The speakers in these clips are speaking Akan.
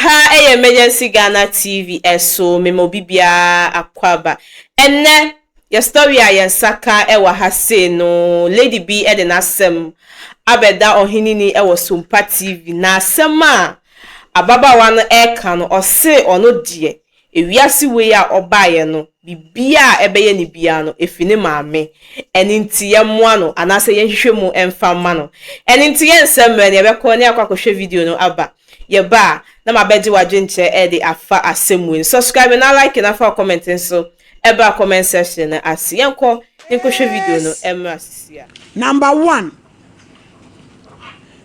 Aha ɛyɛ Emergency Ghana TV ɛso mema obi biara akwaaba. Ɛnnɛ yɛ story a yɛn nsa ka ɛwɔ ha sei no lady bi ɛde n'asɛm abɛda ɔheneni ɛwɔ Sompa TV na asɛm a ababaawa no ɛreka no ɔse ɔno deɛ Ewiase wei a ɔbaeɛ no, biribiara a ɛbɛyɛ no biara no, ɛfiri ne maame. Ɛno nti yɛmmoa no anaasɛ yɛnhwehwɛ mu mfa mma no. Ɛno nti yɛnsɛ mmerɛ no, yɛbɛkɔ na yɛakɔ akɔhwɛ video no aba. Yɛba a, na mabɛgye w'adwenkyerɛ de afa asɛm wei no. Subscribe na like na fa wo comment nso bra comment section no ase. Yɛnkɔ na yɛnkɔhwɛ video no mmra sisi a. Number one,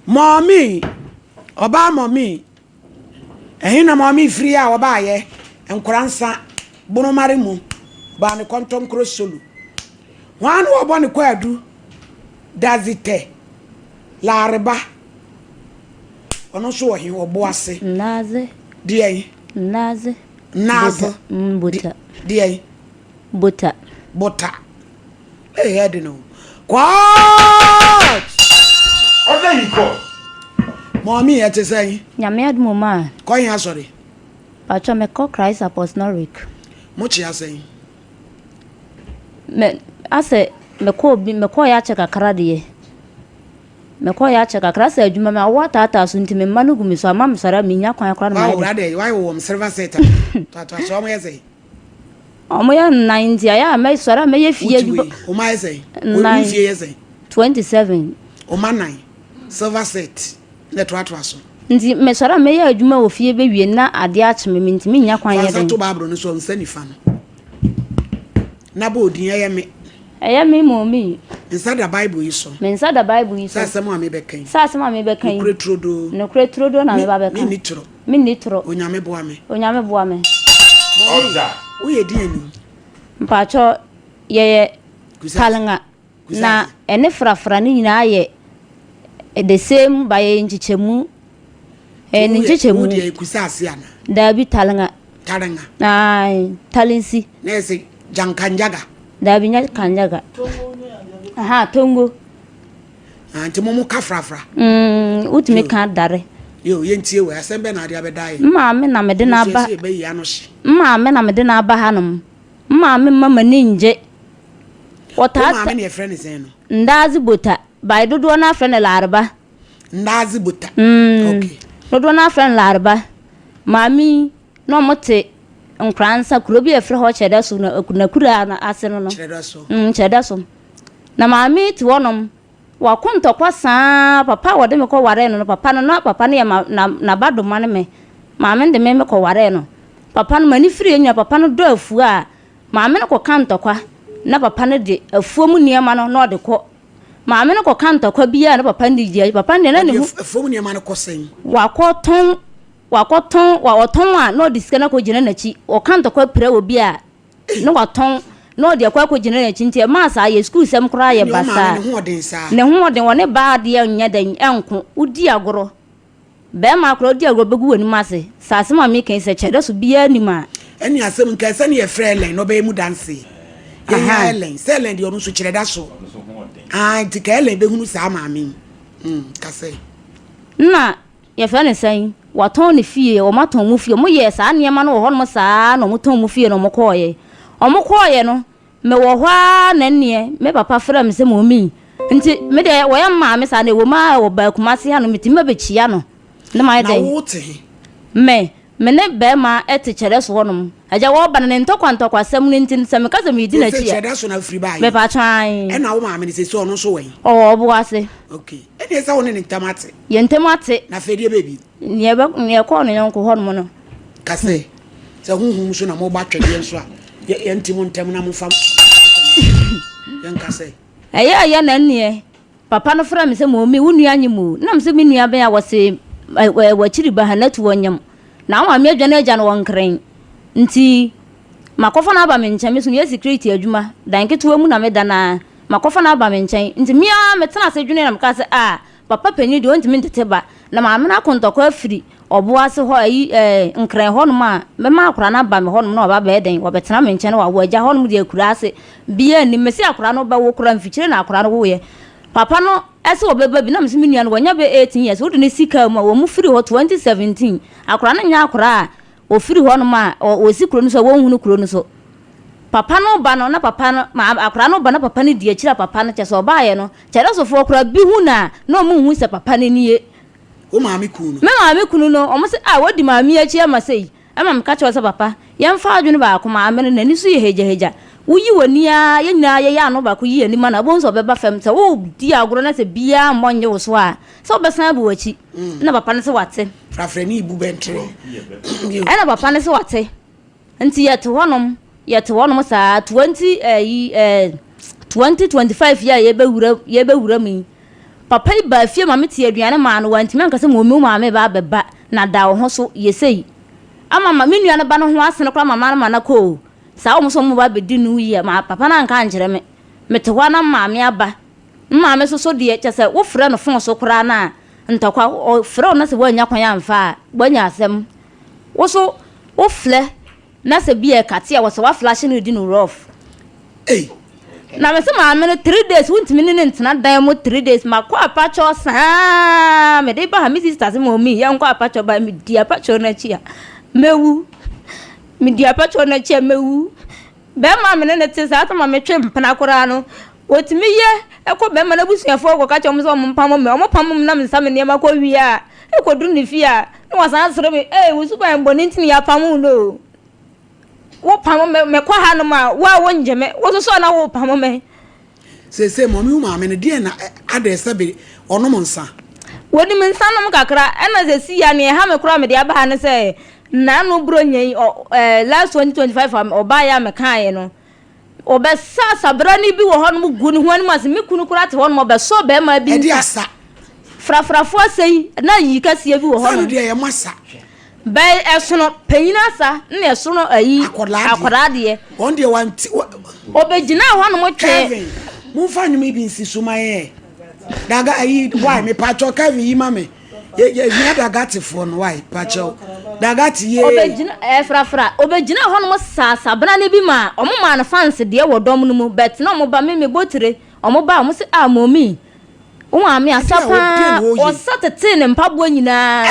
Mummy, ɔbaa mummy. Ɛhe na maame firi a ɔbaayɛ Nkoransa Bonomare mu baa ne kɔntɔnkrɔ solo. Hwan na ɔbɔ ne kwaadu Dadze tɛ Lareba Ɔno nso wɔ he? Ɔbo ase. Ndadze. Deɛn? Ndadze. Ndadze. Bota. Deɛn? Bota. Bota. Ee ɛyɛ den o. Court! Ɔda yi court. Mɔmi ɛte sɛn? Nyame adom o maa. Kɔ he asɔre? Pakyɛ me kɔ Christ Apostolic. Mo kyea sɛn? Me asɛ me kɔɔ bi me kɔɔ yɛ akyɛ kakra deɛ. Me kɔɔ yɛ akyɛ kakra asɛ adwuma me awo ataataa so nti me mma no gu me so ama me sɔre a me nya kwan koraa na mayɛ dɛ. Why why wɔ wɔn silver set a? Toatoa so wɔn yɛ sɛn? Wɔyɛ nnan nti ayɛ a mɛsɔre a mɛyɛ fie adwuma. Wotu wei, wɔn ayɛ sɛn? Nnan. Wo fie yɛ sɛn? 27. Wɔn anan, silver set na ɛtoatoa so. Nti mesɔre a mɛyɛ adwuma wɔ fie bɛwie na adeɛ akye me mentumi nnya kwan Fa nyɛ nsa dɛn. to Bible no so, nsa nifa no. Na bɔ odin, ɛyɛ me. Ɛyɛ me mɔmi. Nsa da Bible yi so. Me nsa da Bible yi so. Sɛ asɛm a mebɛka yi. Sɛ asɛm a mebɛka yi. Nokorɛ turodoo. Nokorɛ turodoo na meba bɛka. Menni torɔ. Menni torɔ. Onyame boa me. Onyame boa me. Mɔmi, woyɛ deɛn ni? Mpakyɛ yɛyɛ Talenga na ɛne frafra no nyinaa yɛ the same ba yɛyɛ nkyekyɛmu. Ɛyɛ ne nkyekyɛmu. Wo deɛ Kusaase ana? Daabi Talenga. Talenga. Ae, Talensi. Na yɛ sɛ Jankanjaga. Daabi nyɛ Kanjaga. Aha, Tongo. Ah, nti mo mo ka frafra. Mm, wotumi ka dare. Yo, yɛntie wei, asɛm bɛ na ade abɛda yɛ. Maame na mede no aba. Sɛ yɛbɛyi ano hye. Maame na mede no aba hanom. Maame mma m'ani ngye. Wɔtaa. Wo maame na yɛfrɛ no sɛn no? Ndaadze Bota. By dodoɔ no afrɛ no Lareba. Ndaadze Bota. Mm. Okay. Dodoɔ no afrɛ no Lareba. Maame yi na wɔn te Nkoransa kuro bi a yɛfrɛ hɔ Kyerɛdɛso na n'akura no ase no no. Kyerɛdɛso. Mm, Kyerɛdɛso. Na maame yi te hɔnom, wako ntɔkwa saa, papa a wɔde me kɔwaree no no, papa no, na papa no yɛ ma, na, n'abadoma ne me. Maame no de me mekɔwaree no. Papa no, m'ani firiiɛ nyinaa, papa no dɔ afuo a, maame no kɔka ntɔkwa, na papa no de afuo mu nneɛma no na ɔde kɔ. Maame no kɔka ntɔkwa biara na papa no de gye, papa no deɛ na ne Ɔde ho. afuo mu nneɛma no kɔ sɛn? Wakɔtɔn, wakɔtɔn, wa, ɔtɔn a na ɔde sika no akɔgyina n'akyi. Ɔka ntɔkwa pira obi a, na watɔn na ɔde akɔ akɔgyina n'akyi nti ɛmaa saa yɛ sukuusɛm koraa yɛ Ɛnneɛ wo maame basaa. ne ho ɔden saa. Ne ho ɔden, ɔne baa deɛ nyɛ dɛn ɛnko, wodi agorɔ, bɛɛma koraa wodi agorɔ bɛgu w'anim ase, sɛ asɛm a meka yi sɛ kyɛdɛ so biaa nim a. Ɛne asɛm nka ɛsɛ ne yɛfrɛ Ellen na ɔbɛyɛ mu danse. Yɛnya Ellen, sɛ Ellen deɛ ɔno nso kyerɛ da so. Ah, nti ka Ellen bɛhunu saa maame yi. Mm, ka sɛ. Nna Yɛfrɛ no sɛn? Wɔatɔn ne fie, wɔatɔn mo fie. Wɔyɛɛ saa nneɛma no wɔ hɔnom saa ara na wɔtɔn mo fie na wɔkɔeɛ. Wɔkɔeɛ no, mewɔ hɔ ara na ɛnneɛ me papa frɛɛ me sɛ Mummy. Nti me deɛ wɔyɛ me maame saa na ɛwɔ mu ara ɔbaa Kumasi ha no metumi bɛkyia no na mayɛ Na dɛn? wote he? Me, me ne barima te Kyɛrɛso hɔnom. Agya, wɔreba no ne ntɔkwa ntɔkwasɛm no nti no sɛ meka sɛ meredi Seesei n'akyi a, Kyerɛdaso na wofiri baeɛ? Mepatwɔ ae. Ɛna wo maame no seesei ɔno nso wɔ he? Ɔwɔ Ɔboase. Okay. Ɛnneɛ sɛ wo ne ne ntam ate. Yɛn ntam ate. Na afei deɛ bɛyɛ bi. Nea ɛbɛ nea ɛkɔɔ ne yɔnko hɔnom no. Ka sɛ, sɛ honhom so na moba twɛdeɛ nso a, yɛ yɛnte mo ntam na momfa yɛnka sɛ. Ɛyɛ a ɛyɛ na ɛnneɛ papa no frɛ me sɛ Mɔmi, wo nua nyem o. Na me sɛ me nua bɛn a wɔse ɛ ɛ w'akyiri ba ha na tu ɔnyem. Na wo maame adwane agya no wɔ Nkran. Nti makɔfa no aba me nkyɛn. Me nso meyɛ security adwuma. Dan ketewa mu na meda no ara. Makɔfa no aba me nkyɛn. Nti me ara metenaa ase dwenee na mekaa sɛ, Ah, papa panin deɛ ɔntumi ntete ba. Na maame no ako ntɔkwa afiri ɔbo ase hɔ, ayi eh, Nkran hɔnom a, mɛma akwadaa no aba me hɔnom na waba abɛyɛ dɛn? Wabɛtena me nkyɛn na wawo. Agya hɔnom deɛ akuraa ase biara nnim. Mese akwadaa no bɛwo koraa, mfikyire na akwadaa no woeɛ. Papa no se ɔbɛba bi na mese me nua no wanya bɛ 18 years wode no si car mu a wɔn firi hɔ 2017 akora no nyɛ akora a ɔfiri hɔ nom a ɔsi kuro no so a wɔnhunu kuro no so. Papa no ba no na papa no ma akora no ba na papa no di akyire a papa no kyɛ sɛ ɔbaeɛ no kyɛrɛsofoɔ koraa bi hu no a na wɔn nhu sɛ papa no nie. Wo maame kunu no? Me maame kunu no wɔn se ah wadi maame akyi ama sei. Ɛma meka kyerɛ wo sɛ, Papa, yɛmfa adwene baako, maame no, n'ani so yɛ hagyahagya. Woyi w'ani ara, yɛn nyinaa yɛyɛ ano baako yi yɛn ani ma no a, wobɛhu sɛ ɔbɛba fam. Sɛ woredi agorɔ na sɛ biara mmɔ nnye wo so a, sɛ wobɛsan abu w'akyi. Ɛnna papa no se wate. Frafrani bu bɛntere. Ɛnna papa no se wate. Nti yɛte hɔnom, yɛte hɔnom saa, 20 ɛyi ɛɛ 2025 yi a yɛbɛwura yɛbɛwura mu yi, Papa yi baa fie ma metee aduane maa no, wantumi anka sɛ Mummy wo maame reba abɛba na da wo ho so, yɛ sei. Ama ma me nua no ba no ho asene koraa ma ma no ma no akɔ o. Saa wɔn nso wɔn ba abɛdi New Year, ma papa no anka ankyerɛ me. Mete hɔ ara na me maame aba. Me maame nso so deɛ, kyerɛ sɛ wofrɛ no fon so koraa no a, ntɔkwa, ɔfrɛ wo na sɛ woannya kwan amfa a, woanya asɛm. Wo nso wofrɛ Na sɛ bi ɛkate a wɔsɛ waflashe no redi no rough. Ei. Na mese maame no 3 days wontumi ne no ntena dan mu 3 days makɔ apakyɛw saa mede ba ha me sister se mɔmi yɛnkɔ apakyɛw ba medi apakyɛw no akyi a mɛwu medi apakyɛw no akyi a mɛwu bɛrima a mene ne te saa sɛ ma metwe mpena koraa no wɔtumi yɛ ɛkɔ bɛrima no abusuafoɔ kɔka kyerɛ wɔn sɛ wɔn mpamo me wɔn pamo me na me nsa me nneɛma kɔ wie a Ekodu ne fie a, na wasan asere me, Ei, wo suban bɔne nti na yɛapam wo no o. Wopam me, mekɔ hanom a, wo a wongye me, wo nso so a na wopam me. Seesei mɔmi wo maame no, deɛn na adɛn sɛ be ɔnom nsa? Wɔnim nsa nom kakra, ɛna seesei a nea ɛha me koraa a mede aba ha ne sɛ, n'ano Buronya yi, ɔ, ɛɛ, last 2025 a ɔbaeɛ a mekaeɛ no, Ɔbɛsa asabrane bi wɔ hɔnom gu ne ho anim ase. Me kunu koraa te hɔnom, ɔbɛsɔ barima bi Ɛde nsa. asa. Frafrafoɔ asa yi, na ayi kɛseɛ bi wɔ Sɛ ɛno hɔnom. deɛ ɛyɛ mo asa. Bɛn ɛsono panyin asa na ɛsono ayi Akwadaa deɛ. akwadaa deɛ. Wɔn deɛ wɔnte. Wɔ, Ɔbɛgyinaa hɔnom twee. Kevin, momfa nnwom yi bi nsi so ma yɛn ɛ. Daga ayi, why, mepakyɛw Kevin yi ma me. Yɛ yɛ hia dagatefoɔ no wai pakyɛw dagate yee. Ɔbɛgyina ɛɛ frafra ɔbɛgyina hɔ nom saa sabena no bi maa ɔmo maa no fans deɛ wɔ dɔm no mu but na ɔmo ba me me bɔ tire ɔmo ba ɔmo se ah mommy wo maame asa paa ɔsa tetee ne mpaboa nyinaa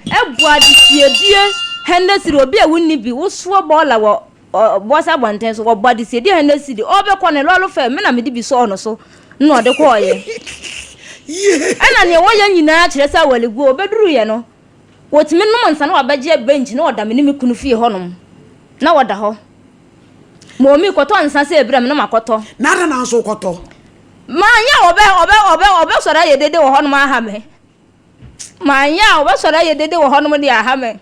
ɛbɔ adesiedie Hennessy obi a wonni bi wosoɔ bɔɔla wɔ Ɔboase abɔnten so, wɔbɔ adesiedeɛ a ɛna sidi, ɔrebɛkɔ no, lɔre fɛ, me na mede bi sɔɔ no so na ɔde kɔɔeɛ. Ɛna neɛ wɔyɛ nyinaa kyerɛ sɛ awaleguo, ɔbɛduruiɛ no, wɔtumi nom nsa na wabɛgye bench na ɔda me ne me kunu fie hɔnom, na wɔda hɔ. Mɔmi kɔtɔ nsa sɛ ebira me na makɔtɔ. Na adɛn na nso wokɔtɔ? Manyɛ a ɔbɛ ɔbɛ ɔbɛ ɔbɛsɔre ayɛ dede wɔ hɔnom aha me. Manyɛ a wɔbɛsɔre ayɛ dede wɔ hɔnom de aha me.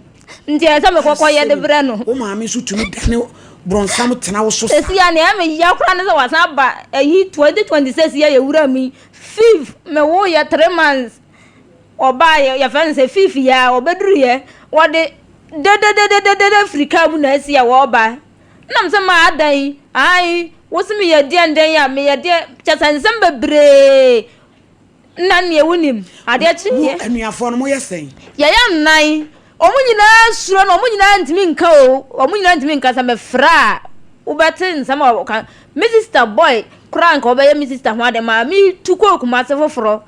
Nti ɛyɛ sɛ mekɔkɔ yɛ de brɛ no. Wo maame nso tumi dane brɔnsam tena wo so saa. Sɛsi a nea ɛyɛ me ya koraa ne sɛ wasan aba ayi 2026 yi a yɛwura mu yi, fifth me woo yɛ 3 months ɔbaa yɛ yɛfrɛ no sɛ fifth yi a ɔbɛduru yɛ wɔde dededededede firi kaa mu na asi a wɔreba. Ɛna me sɛ maa adan ae wo se meyɛ deɛn dɛn a meyɛ deɛ kyɛ sɛ nsɛm bebree. Nna neɛ wonim, adeɛ kyeeɛ. Mo anuafoɔ no, moyɛ sɛn? Yɛyɛ nnan. Wɔn nyinaa suro no, wɔn nyinaa ntumi nka o, wɔn nyinaa ntumi nka. Sɛ mefrɛ a, wobɛte nsɛm a wɔka. Me sista boy koraa nka ɔbɛyɛ me sista ho ade maa me tu kɔɔ Kumasi foforɔ.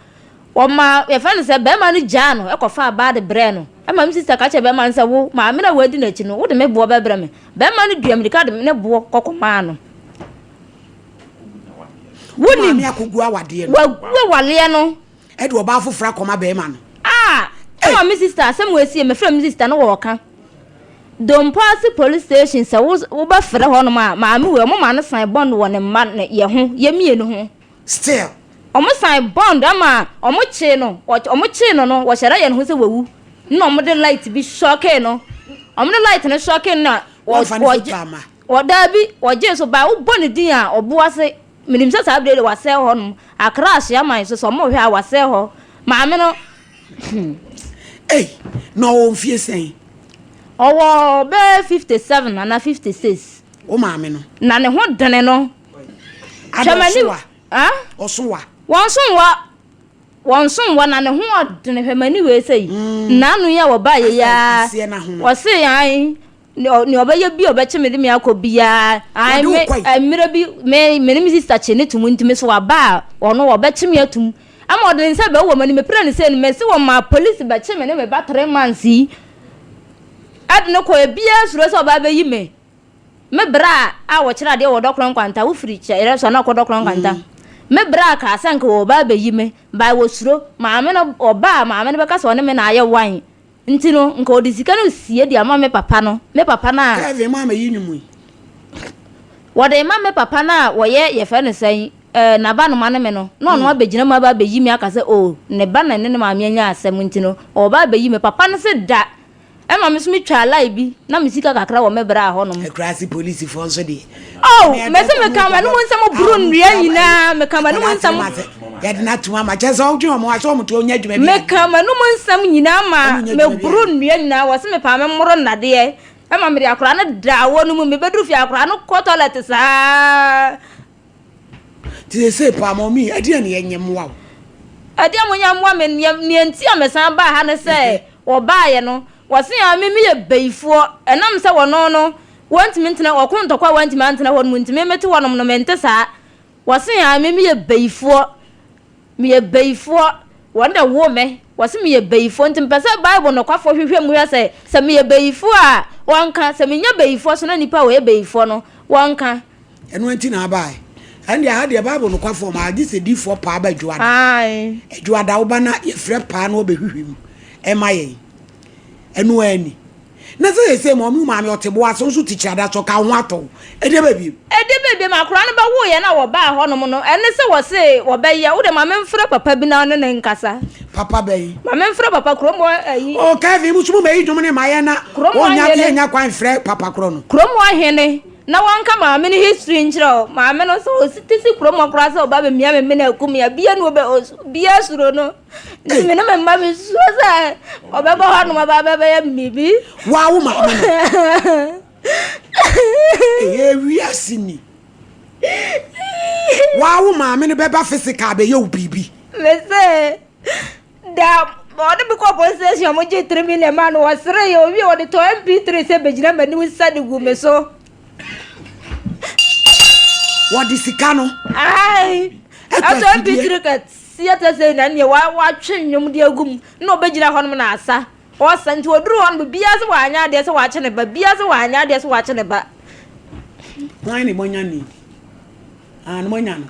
Wɔma yɛfrɛ no sɛ bɛrima no gyaa no kɔfaa baa de brɛɛ no. Ɛma me sista ka kyerɛɛ bɛrima no sɛ wo maame no a woadi n'akyi no, wode me boɔ bɛbrɛ me. Bɛrima no dua mirika de ne boɔ kɔkɔmaa no. Wonim. Maame akɔgu awadeɛ no. Wagu awadeɛ no. Ɛde ɔbaa foforɔ akɔma bɛrima no. Ah! Ɛma me sister asɛm wɔ esie mefrɛ me sister no wɔɔka. Dompo ase police station sɛ wo wobɛfrɛ hɔnom a maame wei ɔmo ma no sign bond wɔ ne mma ne yɛ ho yɛ mmienu ho. Still. Ɔmo sign bond ama ɔmo kyee no ɔmo kyee no no wɔhyɛ da yɛ ne ho sɛ wawu na ɔmo de light bi shockee no ɔmo de light no shockee no na wɔ Wɔnfa ne photo ama. Wɔ daabi, wɔgyee so bae. Wobɔ ne din a, ɔbo ase. Menim sɛ saa bere yi de wasɛe hɔ nom. Accra Ahyeaman nso, sɛ wɔhwɛ a, wasɛe hɔ. Maame no, hmm. Ei, na ɔwɔ mfie sɛn? Ɔwɔ bɛyɛ 57 anaa 56. Wo maame no? Na ne ho dene no. Ada ɔso wa? Ah? Ɔso wa? Wɔnso nwa. Wɔnso nwa na ne ho ɔdene. Hwɛ m'ani wei sɛ yi. Mm. Nnaano yi a wɔbaeɛ yi ara. Wɔse ae. Nea ɔbɛyɛ bi a ɔbɛkye me de me akɔ biara, ae, Wɔde wo me, kɔe. mmerɛ bi, me, me ne me sista kye ne to mu nti, me so aba a, ɔno ɔbɛkye me atum. Ama ɔde ne nsa bɛwɔ m'anim, mepira no sei no, mese wɔmaa polisi bɛkye me ne me ba 3 months yi, ɛde no kɔ, ebiara suro sɛ ɔba abɛyi me. Me bra a wɔkyerɛ adeɛ wɔ Dɔkorɔ Nkwanta, wofiri Kyerɛ so a na ɔkɔ Dɔkorɔ Nkwanta. Me bra kaa sɛ nka ɔba abɛyi me, but wɔsuro, maame no, ɔba a maame no bɛka sɛ ɔne me na ayɛ one. Nti no, nka ɔde sika no resie de ama me papa no, me papa no a. Kevin mo a meyi nnwom yi. Wɔde rema me papa no a wɔyɛ, yɛfrɛ no sɛn, ɛɛ, n'abanoma ne me no, na ɔno abɛgyina mu aba abɛyi me aka sɛ, oh, ne ba na ne ne maame anya asɛm nti no, ɔreba abɛyi me. Papa no se da! Ɛma me nso metwaa line bi, na me sika kakra wɔ me bra hɔnom. Akuraase polisifoɔ nso deɛ. Oh, mese meka m'anom nsɛm boro nnua nyinaa, meka m'anom nsɛm. Yɛde no atom ama kyɛ sɛ wodwen wɔn ho a sɛ wɔn to ɔnya adwuma bi. Meka m'anom nsɛm nyinaa ma meboro nnua nyinaa, wɔse mepaa me mmoro nnadeɛ ɛma mede akwadaa no daa wɔ no mu, mebɛduru fie akwadaa no kɔ toilet saa. Nti seesei paa mɔmi, ɛdeɛn na yɛnyɛ mmoa wo? Ɛdeɛn monyɛ mmoa me, nea nti a mesan baa ha ne sɛ wɔbaeɛ no, wɔse a me meyɛ bayifoɔ, ɛnam sɛ wɔno no wɔntumi ntena, wɔko ntɔkwa a wɔantumi antena hɔ no mu nti me mete hɔnom no mente saa. Wɔse a me meyɛ bayifoɔ, meyɛ bayifoɔ, wɔn na ɛwoo me, wɔse meyɛ bayifoɔ nti mepɛ sɛ Bible nokwafoɔ hwehwɛ mu hwɛ sɛ, sɛ meyɛ bayifoɔ a wɔnka, sɛ menyɛ bayifoɔ so na nnipa a wɔyɛ bayifoɔ no wɔnka. Ɛno nti na abae. Ɛnde ɛha deɛ Bible nokwafoɔ ma agye sɛ difoɔ paa ba Adwoada. Adwoada woba na yɛfrɛ paa na ɔbɛhwehwɛ mu ɛma yɛn. Ɛno ara ni. Na sɛ sɛsɛ ma ɔmo maame ɔte boa so nso te kyerada so ka wo ho atɔ wo. Ɛdeɛ bɛ biem. Ɛdeɛ bɛ biem akwadaa no bɛwoeɛ no a wɔbaa hɔnom no ɛne sɛ wɔse wɔbɛyɛ wo deɛ ma memfrɛ papa bi na ɔne no nkasa. Papa bɛn? Ma memfrɛ papa kurom hɔ ayi. Oh Kevin mo nso mo mɛyi dwom ne ma yɛn na Kurom hɔ wɔnya hene. yɛnya kwan frɛ papa korɔ no. Kurom hɔ hene. Na wɔnka maame no history nkyerɛ wo. Maame no sɛ ɔsi te si kurom hɔ koraa sɛ ɔba bɛmia me mene aku me a, bia ne ɔbɛ ɔs bia suro no. Nti me ne me mma me suro sɛ ɔbɛba hɔ nom aba bɛbɛyɛ me biribi. Waa wo maame no. Ɛyɛ wiase ni. Waa wo maame no bɛba physical bɛyɛ wo biribi. Me se Da ɔde me kɔɔ police station a wɔgye 3 million maa no wɔsere yɛ owie wɔde tɔ mp3 sɛ bɛgyina m'anim nsa de gu me so. Wɔde sika no. Ae. Ɛtɔ mp3 kɛseɛ tɛ sɛ na neɛ watwe nnwom de agu mu na ɔbɛgyina hɔ nom na asa. Ɔsa nti ɔduru hɔ nom biara sɛ wanyɛ adeɛ sɛ wakye ne ba biara sɛ wanyɛ adeɛ sɛ wakye ne ba. Hwan ne moanya ni? Ah, ne moanya no.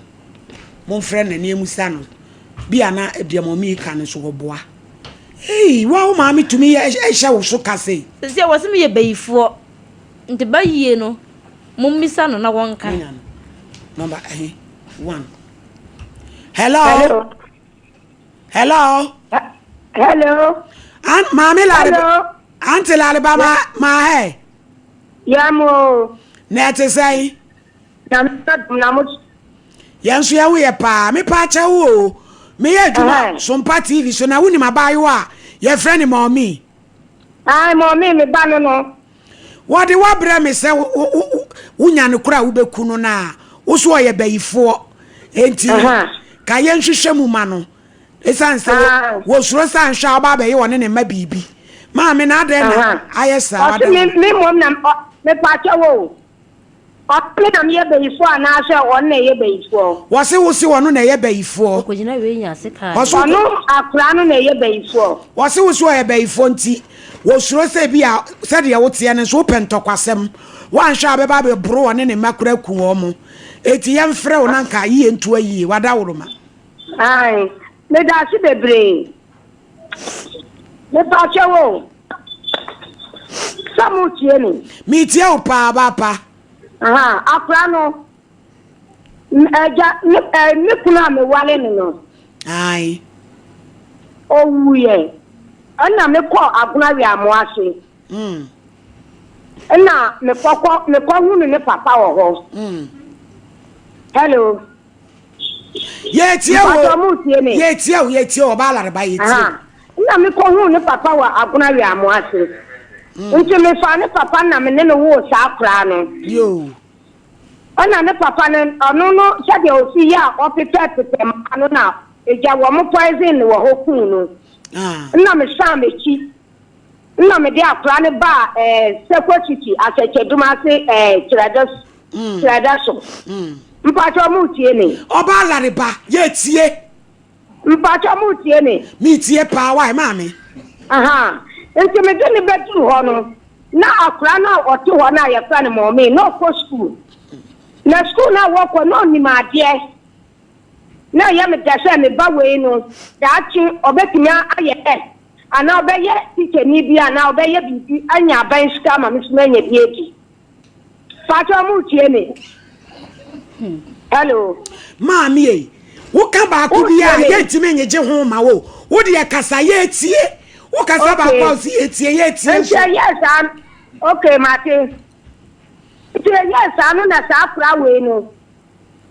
Momfrɛ no na yɛmmisa no. Bi a na deɛ mɔmi reka no nso ɔboa. Ei, wo a wo maame tumi yɛ hyɛ wo so ka sei. Seesei wɔse meyɛ bayifoɔ, nti bayie no mommisa no na wɔnka. Moanya no. Number ɛhe? One. Hello? Hello. Hello? Hello. An maame lare. Hello. Auntie lare ba ma ma hɛ. Yamo. Na ɛte sɛn? Nyame adom na mo. Yɛn nso yɛn ho yɛ paa. Me paa kyɛw o. Meyɛ adwuma Sompa TV so na wonim abaayewa a yɛfrɛ no Mɔmi. Ae Mɔmi me ba no no. Wɔde wo abrɛ me sɛ wonya no koro a wobɛku no no a, wo so ɔyɛ bayifoɔ. Enti ka yɛnhwehwɛ mu ma no. Ɛsiane sɛ wɔsuro sɛ anhwɛ a ɔba abɛyɛ ɔne ne mma biribi. Maame na adɛn na ayɛ saa? Ɔse me mmom na mepaakyɛw o. Ɔse me na meyɛ bayifoɔ anaasɛ ɔno na ɛyɛ bayifoɔ? Wɔse wo se ɔno na ɛyɛ bayifoɔ. Ɔkɔgyina wei nya ase kaa Wɔse Ɔno akora no na ɛyɛ bayifoɔ. Wɔse wo se ɔyɛ bayifoɔ nti wɔsuro sɛ ebia sɛdeɛ woteɛ no nso wopɛ ntɔkwasɛm. Woanhwɛ a wobɛba abɛboro ɔne ne mma koraa aku wɔn. Enti yɛmfrɛ wo na nka yie nto ayie. W'adaworoma. Ae, medaase bebree. Mepakyɛw o, sɛ moretie me? Meretie wo paa, Paapa. Aha, akora no, agya, me, eh, me kunu a meware no no. Ae. Owuiɛ, ɛna mekɔɔ Agona Weamoa ase. Mm. Ɛna mekɔkɔ, mekɔhunu ne papa wɔ hɔ. Mm. Hello. Yɛtie wo. Yɛtie wo, yɛtie wo, ɔbaa Lareba, yɛtie wo. Nna mekɔhuu ne papa wɔ Agona Weamo ase. Mm. Nti mefaa ne papa na me ne no woo saa koraa no. Yoo. Ɛna ne papa no, ɔno no sɛdeɛ ɔsi yɛ a ɔpepɛpepɛ mmaa no na egya wɔn poison no wɔ hɔ kuu no. Ah. Nna mesan m'akyi. Nna mede akora no baa ɛɛ Seko City, Asɛkyɛdum ase ɛɛ Kyerɛdɛ Kyerɛdɛ so. Mpakyɛw mo tie me? Ɔbaa Lariba, yɛtie. Mpakyɛw mo tie me? Metie paa, why maame? Ahaa, nti mede no bɛduru hɔ no, na akora no a ɔte hɔ no a yɛfrɛ no Mɔmee, na ɔkɔ sukuu. Na sukuu no a wɔkɔ, na ɔnim adeɛ. Na ɛyɛ me dɛ sɛ me ba wei no, daakye ɔbɛtumi ayɛ nurse anaa ɔbɛyɛ tikyani bi anaa ɔbɛyɛ biribi anya aban sika ama me nso manya bi adi. Pakyɛ mo tie me? Hello. Maame ei, woka baako bi a yɛntumi nyegye ho ma wo. Wo deɛ kasa yɛtie. Wo kasa baako a wosi yɛtie yɛtie nso. Nti ɛyɛ saa, okay mate. Nti ɛyɛ saa no na saa akora wei no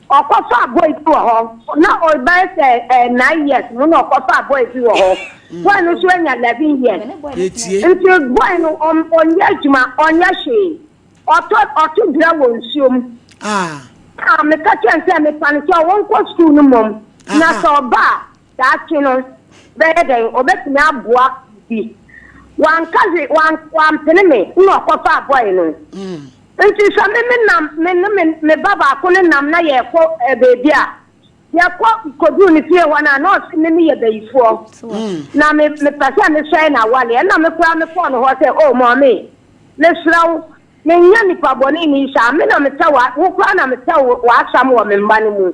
Ɔkɔfaa boy bi wɔ hɔ, na ɔbɛyɛ sɛ eh, nine years mu na ɔkɔfaa boy bi wɔ hɔ. Boy no nso anya 11 years. Nti boy no ɔnyɛ adwuma, ɔnyɛ hwee. Ɔtɔ ɔto dura wɔ nsuo mu. Ah. Ah, meka kyerɛ no sɛ mepa no kyɛw ɔnkɔ sukuu no mmom. Na sɛ ɔba a, daakye no bɛyɛ dɛn? Ɔbɛtumi aboa bi. Wanka hwee, wan wampene me, na ɔkɔfaa boy no. Nti sɛ me me nam, me ne me me ba baako no nam na yɛrekɔ eh, baabi a, yɛkɔ kɔduru ne fie hɔ no a, na ɔse me meyɛ bayifoɔ. Na me mepɛ sɛ mesɛe n'awaleɛ. Ɛna me koraa mekɔɔ no hɔ sɛ, oh mɔme, mesrɛ wo, menyɛ nipa bɔne ni saa, me na mepɛ wa, wo koraa na mepɛ wo w'asɛm wɔ me mma no mu.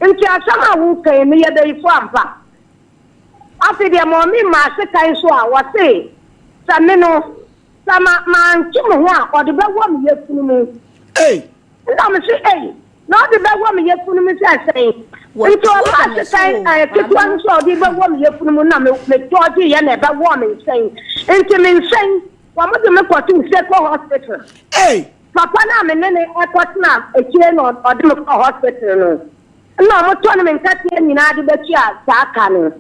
Nti asɛm a woreka yi, meyɛ bayifoɔ ampa? Afei deɛ mɔme maa sekan so a, ɔse sɛ me no, Sɛ ma mantwe me ho a, ɔde bɛwɔ me yafunu mu. Ei! Nna mese, Ei! Na ɔde bɛwɔ me yafunu mu sɛ sɛn? Nti ɔfaa sekan ɛɛ ketewa no sɛ ɔde bɛwɔ me yafunu mu na me me dɔɔgyeeɛ na ɛbɛwɔɔ me nsa yi. Nti me nsa yi, wɔde me kɔtoo Seko Hospital. Ei! Papa no a me ne no kɔtena akyire na ɔde me kɔɔ hospital no, nna wɔtɔne me nkateɛ nyinaa de bɛtua saa ka no.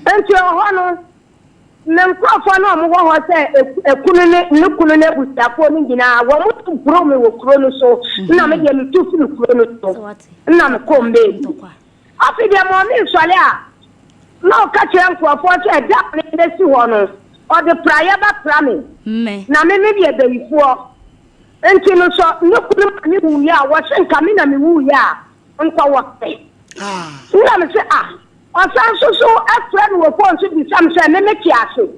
Nti ɛhɔ no, Ne nkurɔfoɔ no a wɔwɔ hɔ sɛ ekunu ne ne kunu ne abusuafoɔ no nyinaa, wɔn boroo me wɔ kuro no so, na me deɛ metu firi kuro no so, na mekɔɔ mbaabi. Afei deɛ ma ɔne nsɔre a, na ɔka kyerɛ nkurɔfoɔ sɛ da a mebɛsi hɔ no, ɔde praeɛ bɛpra me, na me meyɛ bayifoɔ. Nti no sɛ ne kunu ma me wuiɛ a, wɔse nka me na mewuiɛ a, nka wɔpɛ. Nna mese ah, Ɔsan nso so frɛ me wɔ fon so bisa me sɛ me mete ase,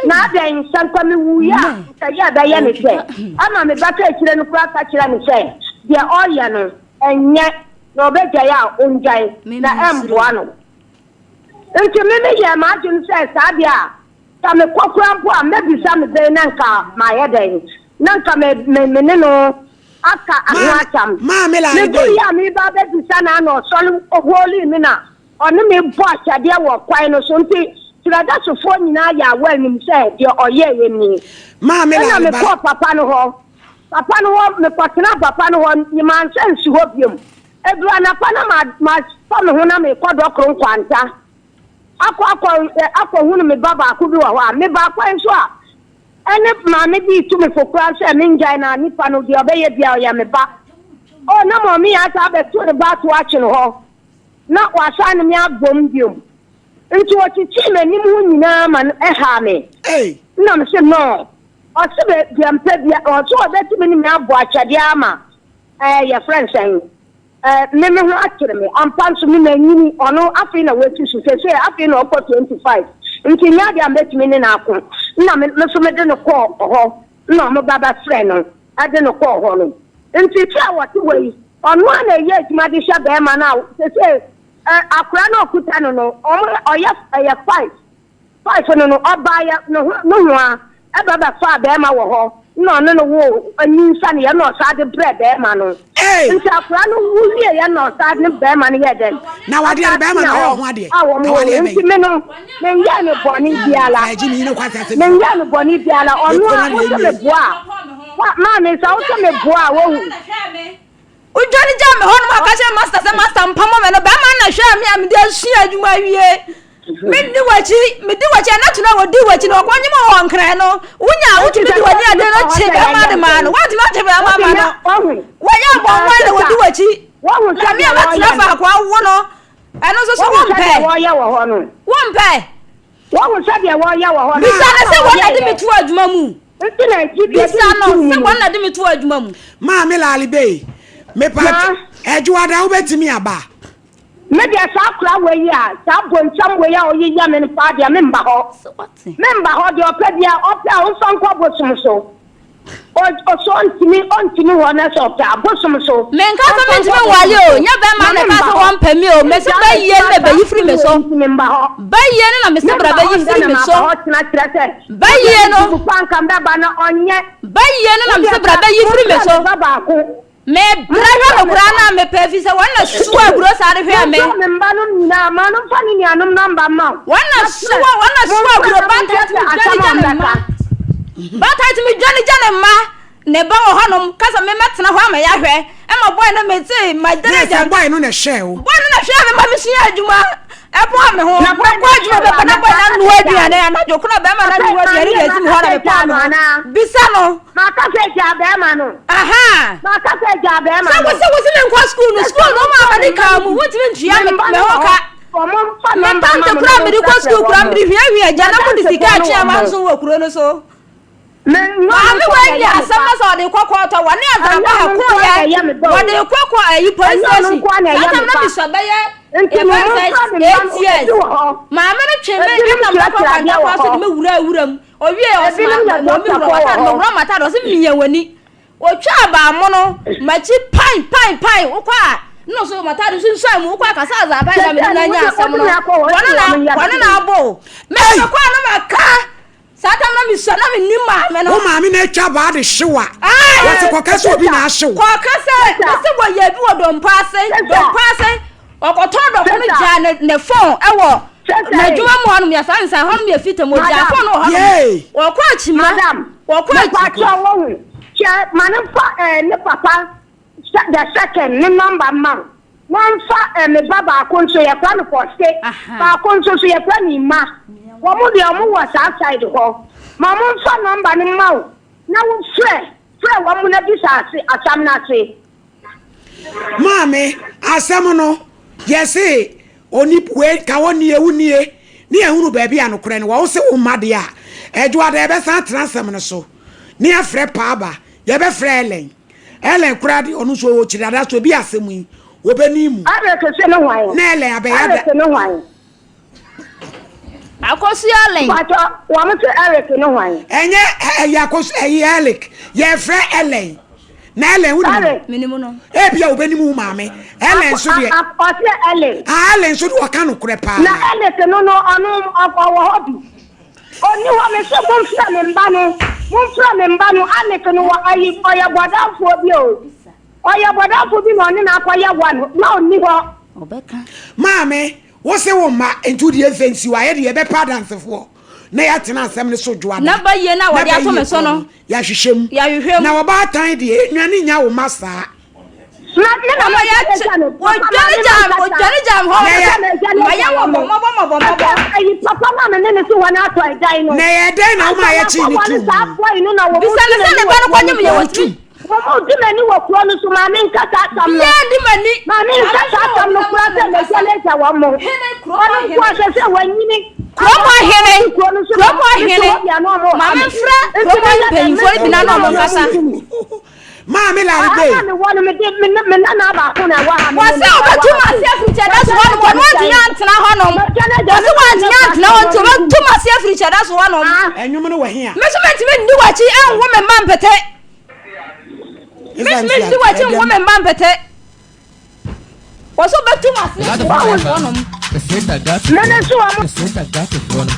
na adɛn, sɛ nka mewuiɛ a, nka ɛyɛ a ɛbɛyɛ me sɛ. Ɛma me ba kaakyire no koraa ka kyerɛɛ me sɛ deɛ ɔreyɛ no, ɛnyɛ, na ɔbɛgyae a, ɔngyae, na ɛmmoa no. Nti me meyɛɛ m'adwene sɛ saa deɛ a, sɛ mekɔ koraa mpo a, mɛbisa me bɛn na nka mayɛ dɛn, na nka me, me, me ne no aka ho asɛm. Meduruiɛ a mereba abɛbisa no a na ɔsɔre hoolii me na Ɔne me bɔ ahyɛdeɛ wɔ kwan no so, nti Kyerɛdasofoɔ nyinaa yɛ aware nim sɛ deɛ ɔyɛeɛ nie. Maame Ɛna Lariba. mekɔɔ papa no hɔ, papa no hɔ, mekɔtenaa papa no hɔ, mansan nsi hɔ biom. Ɛduru anapa na ma, mafa me ho na merekɔ Dɔkoro Nkwanta akɔ akɔ, akɔhunu me ba baako bi wɔ hɔ a, mebaa kwan so a, ɛne maame bi retu me fo koraa sɛ mengyae na nipa no deɛ ɔbɛyɛ biara ɔyɛ me ba. Oh, na mɔme asan abɛto ne ba ato akyene hɔ. na wasan ne me abom bio. Nti ɔkyekyee m'anim ho nyinaa ma no ɛhaa me. Nna me se no, ɔse bɛ deɛ mpɛ bia, ɔse ɔbɛtumi ne me abɔ akyɛdeɛ ama ɛɛ yɛfrɛ no sɛn ɛɛ me me ho akyere me. Ampa nso me manyini, ɔno afei na watu so, sesei afei na ɔkɔ 25, nti nyɛ adeɛ a mɛtumi ne no ako. Nna me me nso mede no kɔɔ hɔ, nna ɔmo ba bɛfrɛ no de no kɔɔ hɔ no. Nti te a wɔte hɔ yi, ɔno ara na ɛyɛ adwuma de hwɛ barima no a sesei ɛ akwadaa no a ɔkuta no no, wɔn ɔyɛ ɛyɛ five five no no, ɔbaeɛ ne ho nohoa ɛba bɛfaa barima wɔ hɔ na ɔne no woo nyinsɛneɛ na ɔsan de brɛɛ barima no. Ei! Nti akwadaa no wu wieɛ na ɔsan ne barima no yɛɛ dɛn? Na wadeɛ no Ɔsan bɛrima no tena ɔyɛ hɔ ɔho adeɛ. a wɔn woo Awadeɛ no. bɛn? Nti me no, menyɛɛ no bɔne biara. Ɛgye me yere kwasi asɛm. Menyɛɛ no bɔne biara. Ɔno Ekuro a na wo sɛ ɛwie. meboa a, Wa, maame, sɛ wo sɛ meboa a, wohu. Wodwane gyaa me hɔ nom a ka kyerɛ master sɛ master mpamɔ me no bɛrima na hwɛɛ me a mede asua adwuma awie menni w'akyi medi w'akyi ɛna to no a wɔdi w'akyi no ɔkɔ nyim wɔ nkran no wonya a wotumi de w'ani ade no kye bɛrima de maa no woantumi ankye bɛrima ma no wɔyɛ abɔnwan na wɔdi w'akyi na me a mɛtena faako awo no ɛno nso so wompɛ wompɛ. Woahu sɛdeɛ wɔyɛ wɔ hɔ no? Bisa no sɛ Saa na wɔn na de me wɔyɛeɛ. too adwuma mu. Nti na nti deɛ Bisa de no me too mu sɛ no. wɔn na de me too adwuma mu. Maame Laali Bey, mepa Na. Ɛdwoada wobɛtumi aba? Me deɛ saa akora wei a, saa bonsam wei a ɔyeyɛ me no paa deɛ memba hɔ. Memba hɔ, deɛ ɔpɛ biara ɔpɛ a ɔmfa nkɔ bosom so. Ɔsɛ ɔntumi ɔntumi hɔ na sɛ ɔpɛ a bosom so. Menka sɛ Ɔmfa nkɔ mentumi bosom nwale o, so. nyɛ bɛrima Na na ɛka memba sɛ hɔ. wɔmpɛ me o, mese Mengyaa bɛyie no m'adwuma na saa ɛbɛyi firi me wei so. nti memba hɔ. Bɛyie no na mese bra Memba hɔ bɛyi ndɛ firi na me maba so. hɔ kyena kyerɛ sɛ wodeɛ Bɛyie no. mebubu pa nka mbɛba na ɔnyɛ. Bɛyie no na Wodeɛ mese bra ka bɛyi firi me momfrɛ so. me ba baako. Me brɛ hwɛ no koraa na mepɛ ɛfiri sɛ wɔn na soa aburo saa de hwɛɛ me. Monfrɛ me mma nom nyinaa, ma no mfa ne nuanom nɔmba mma wo. Wɔn na Na frɛ, soa, wɔn na soa monfrɛ aburo na baatan tumi monkyerɛkyerɛ dwane asɛm a gya ne ɔmbɛka. mma. Baatan tumi dwane gya ne mma. Ne ba wɔ hɔnom, ka sɛ memmɛtena hɔ ama yɛahwɛ. Ɛma bɔe no mete, magya Na no agya. ɛsɛ bɔe no na ɛhyɛɛ wo. Bɔe no na hwɛɛ me ma mesuaa adwuma. Ɛboa me ho. Na bɔe Mekɔ no adwuma hyɛɛ wo bɛba na anaa? bɔe no Maka anoa sɛ gyaa aduane no. anadwo koraa bɛrima no Ɔsɛ anoa aduane maame de asi me maka hɔ na sɛ mepaa gyaa me no ho. anaa? Bisa no. Maka sɛ gyaa bɛrima no. Aha. Maka sɛ gyaa bɛrima Sɛ no. wo sɛ wo se menkɔ sukuu no, Sɛ sukuu no momfa woma me m'ani mma kaa no mu, bi. wontumi ntua Me me mma me no ho wɔ hɔ. ka. Wɔn mfa Me nɔmba tante mma mo na koraa mede kɔ momfrɛfrɛ sukuu koraa wɔn. mede hwiahwia agya na mode sika M'adansefoɔ no atwe wɔ mo. amanso wɔ kuro no so. Me nyɛ ɔno Maame nko wei na de ɛyɛ me asɛm ba. na sɛ ɔde kɔ kɔɔtɔ wɔne Ɛnyɛ Azaraba ha ɔno nko ara koeɛ na ɛyɛ me ba o. wɔde kɔ kɔ ayi police Ɛnyɛ ɔno station nko ara na saa ɛyɛ tam me na ba. mesua bɛyɛ Nti no yɛfrɛ no sɛ momfrɛ me mma eight no, years ebi wɔ hɔ. maame no twe me Ebinom ɛnam bɛkɔ kyerɛkyerɛ adeɛ kwantakwa wɔ so de hɔ. me wura wura mu owie ɔsɛ Ebinom ma yɛ ma ɔmi wura dɔktafoɔ wɔ w'ataade hɔ. mewura m'ataade ɔsɛ mia w'ani Otwaa baamono, m'akyi pan pan pan, wokɔ a, nna ɔso m'ataade sunsuan mu, wokɔ a kasa adze aban na menye no anya asɛm no, wɔne na wɔne na abɔ o. Me Ei! mekɔ a na maka, saa tam na mesua na mennim maame no. Wo maame na atwa baa de hye wo a, Ae! wɔse kɔka sɛ obi na ahye wo. Kɔka sɛ, mese wɔyɛ bi wɔ Dompo ase, Dompo ase, ɔkɔtɔn dɔko no gyaa ne ne phone ɛwɔ n'adwuma mu hɔnom, yɛ saa nsa hɔnom yɛ fitam, ɔgyaa phone no wɔ hɔnom, Yay! wɔkɔ akyima, Madam, wɔkɔ akyi. mepakyɛw wohu, kyɛ ma no mfa eh, ne papa the second ne number mma wo, na ɔmfa eh, me ba baako nso yɛfrɛ no Pɔste, baako nso so yɛfrɛ no Ima, wɔn deɛ wɔn wɔ saa side hɔ, ma wɔn mfa number no mma wo na wo frɛ, frɛ wɔn na bisa ase, asɛm no ase. Maame, asɛm no, yɛse oni wei ka wɔ nie wo nie ne yɛhunu baabi a nokorɛ no wɔ wo se wo mma deɛ a Adwoada yɛbɛsan atena asɛm no so ne yɛafrɛ Paaba yɛbɛfrɛ Ellen Ellen koraa deɛ ɔno nso ɔwɔ kyiri ada so ebi asɛm yi wɔbɛni mu Eric se ne hwan? na Ellen abɛyɛ ada Eric ne hwan? Akosua Ellen. Mpatsɔ, wɔn se Eric ne hwan? Ɛnyɛ ɛyɛ Akosua ɛyɛ Eric yɛfrɛ Ellen na Ellen wo nim no? Eric. Menim no. Ebia obenim wo maame Ellen nso deɛ. Ɔse Ellen. Ah Ellen nso deɛ ɔka nokorɛ paa. Na Eric no no ɔno ɔwɔ hɔ bi? Ɔnni hɔ mese monfrɛ me mba no monfrɛ me mba no Eric no wɔ ayi ɔyɛ bɔdamfoɔ bi o ɔyɛ bɔdamfoɔ bi na ɔne no akɔyɛ one na ɔnni hɔ. Ɔbɛka. Maame Wo se wo mma, enti wo deɛ mfa nsi hɔ a, yɛ deɛ yɛbɛpɛ adansefoɔ na yɛatena asɛm no so dwoada, Na bayie no a na wɔde ato bayie me so korɔ no, no, yɛahwehwɛ mu. yɛahwehwɛ mu. Na ɔbaatan deɛ, nnwane nnya wo mma saa. Na me na Wɔma mɛgya yɛakye, agya no. Papa wɔdwane maame gyaa me, mankasa. wɔdwane gyaa me hɔ, Na wɔka yɛ, sɛ, Mɛgya no ma agya yɛwɔ wɔn. mmɔbɔ, mmɔbɔ, Ɛsɛ mmɔbɔ. ayi papa no a me ne no si hɔ no atɔ ɛdan no. na ɛyɛ dɛn na Ansa womaa yɛkyee makɔ ne ware too saa mu? boy no na wɔn Bisa di no sɛ m'ani ne wɔ ba no kuro no kɔnyem yɛ so. wɔ tumi. Wɔn di m'ani wɔ kuro no so maame nka saa asɛm no. Biara di m'ani. Maame Maame nka saa nso asɛm no obi koraa na sɛ ɔne no mɛgya nkasa. no agya wɔn mo. Hene, kurom Ɔno nko ahene. ahwɛ sɛ wanyini. Kurom Ama ahene, ɔte kuro no so na kurom mete ahene. hɔ bia na ɔmo ha Maame me. mfrɛ Nti kurom meyɛ dɛn mpanyinfoɔ no bi na mɛtumi na na ɔmo ɔmo nkasa. nti me. Maame Lare Aha Bay. na mewɔ no mede me me nana baako na ɛwɔ ha me ne Wɔsɛ no ɛwɔ ɔbɛtu ha m'ase sei. afiri kyɛda so Mɛgya hɔnom, no ɔno agya antumi no antena hɔnom. Mɛgya no agya Wɔse no wantumi antena hɔ nti ɔbɛtu m'ase afiri kyɛda so hɔnom. Ah. Ɛnwom no wɔ he a? Me nso mentumi nni w'akyi nwo me mma mpete. Me nso Ɛsiane sɛ menni w'akyi nwo ɛdɛm. me mma mpete. Wɔsɛ ɔbɛtu m'ase afiri kyɛda so hɔnom. Mene nso wɔn.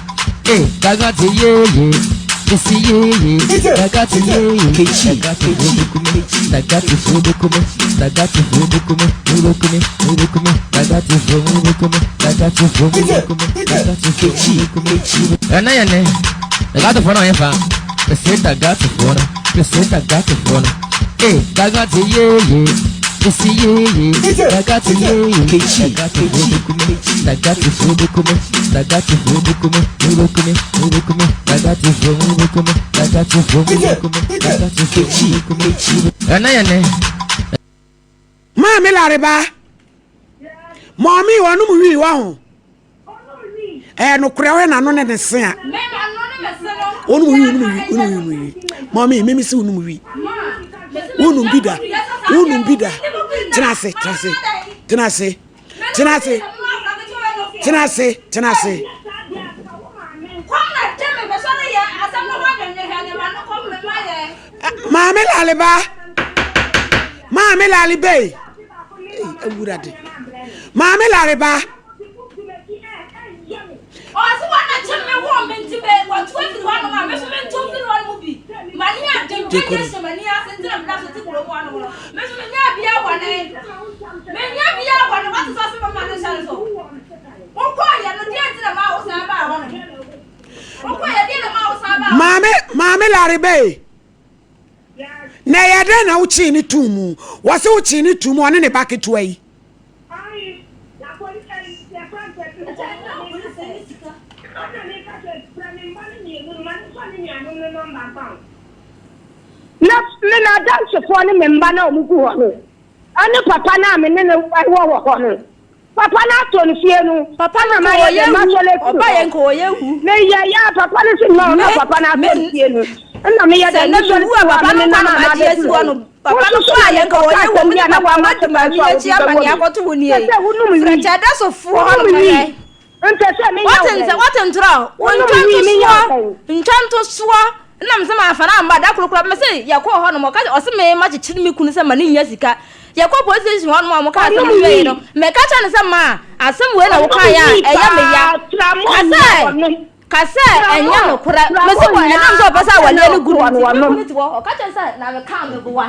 Maame Lareba, mɔmi wɔnom wii wɔ ho. Ɛyɛ nokorɛ wohwɛ n'ano ne ne se a. Wonom wi wonom wi wonom wi wi. Mɔmi mimi se wonom wi. Wonom bi da. Wonom bi da. Tena ase tena ase tena ase tena ase tena ase tena ase. Maame laleba maame lalebe awurade maame laleba. Ɔse wɔn na kye me wɔ me nti me wɔtu afiri hɔ nom a me so me ntu mfiri hɔ nom bi mani adwendwen yɛ hyɛ mani ase nti na meda so te kurom hɔ nom no me so me nya bia bɔne me nya bia bɔne wate sɛ ɔse me ma ne hyɛ so wokɔ yɛ no deɛ nti na ma wo san baa hɔ nom wokɔ yɛ deɛ na ma wo san baa maame maame larebe na ɛyɛ dɛn na wokyee ne tuu mu wɔse wokyee ne tuu mu ɔne ne ba ketewa yi Na me n'adansefoɔ ne me mma no a wɔgu hɔ no, ne papa no a me ne no wɔ wɔ hɔ no, Papa no atɔ no fie no. Papa no Ɛna nka mayɛ ɔyɛ dɛ wu masɔre afiri ɔba hɔ. yɛ nka ɔyɛ wu. Meyɛ yɛ a papa no se no na Me papa no atɔ me no fie no. Ɛna meyɛ sɛ dɛ na mesɔre mewu a firi hɔ a papa me no nkwa nenam na a magye asi mabɛduru hɔ ha no yi. papa Wo no nso so kɔ na a yɛ nka mekɔka ɔyɛ wu asɛm me bi ne a na papa woama wadi sekan maame so a akyi wode ama bɛwɔ nea me. akɔto wo nie Sɛ sɛ wonom frɛ wii. kyɛdasofoɔ hɔ Wonom nom wii. hwɛ Mpɛ sɛ menya wo Wote nsɛ dɛn? wote ntorɔ Wonom ntwa wii menya ntosoɔ wo dɛn? ntwa ntosoɔ Nna mese mamfa no amma da kor koraa mese yɛkɔɔ hɔ nom ɔka ɔse me makyekyere me kunu sɛ ma no nnya sika yɛkɔɔ police station hɔ nom a wɔkaa asɛm Ɔnom no wiei wii. no meka kyerɛ no sɛ ma asɛm wei na Ɔnom wokaeɛ a wii ɛyɛ me ya paa. Tramɔ ka nyinaa sɛ wɔnom. ka sɛ ɛnyɛ Tramɔ nokorɛ mese tramɔ wɔ ɛnam nyinaa sɛ ɔpɛ sɛ ɔsɛ na awadeɛ no gu ɔto no wɔn nti me wɔnom. kunu te hɔ ɔka kyerɛ sɛ na meka meboa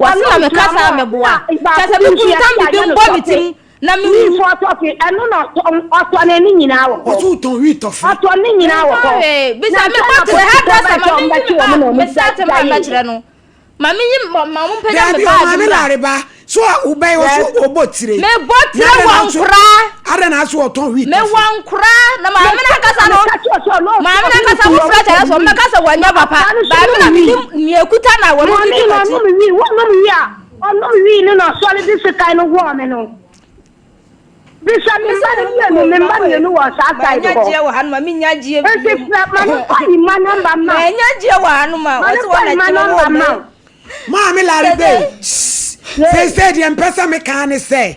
wɔse na Ɔnom meka saa tramɔ meboa na kyerɛ baako sɛ bi me nso kunu yɛse tam yɛayɛ biribi no mbɔ me tɔfe. tim na Wii menwu foɔ tɔfe ɛno na ɔtɔn ɔtɔne ne nyinaa wɔ hɔ. Wɔso wotɔn wii tɔfe. Ɔtɔn ne nyinaa wɔ Mentɔn hɔ. hwee. Na Bisa me nsa kɔ na to the polisifoɔ hairdresser bɛn ma sɛ me wɔn nyi bɛkye me wɔn na bag wɔn me start ma gyae mɛkyerɛ no. Ma me nyi ma ma wɔn mpagya me Daabi bag ɔmaame mmra. lareba so a wobɛn wɔ so Yes. ɔbɔ tire. Me bɔ Na tire adɛn wɔ na aso nkoraa. adɛn na aso ɔtɔn wii Me tɔfe. wɔ nkoraa na maame Meka no ankasa na no meka kyerɛ sɛ ɔno maame no ɔne ne ankasa kunu wo frɛ wɔn kyerɛ tɔn so wii. ɔmmɛka sɛ Na wɔnyɛ papa. akwadaa no nso Maame nom na wii. menim nea ekuta na wɔn Maame didi no m'akyi. ɔnom wii wɔnom wii a ɔnom wii no na ɔsɔre de sekan no wɔɔ me no. Bisa me mma no mmienu, me mma mmienu wɔ saa side Manya hɔ. gyeɛ wɔ hanom a menya gyeɛ Nti bio. frɛ ma no mfa ne mma nɔmba mma wo. Manya gyeɛ wɔ hanom a Ma no wɔse mfa wɔn ne na mma kyerɛ nɔmba wɔ me. mma wo. Maame Larry Bay, seesei deɛ mpɛ sɛ meka ne sɛ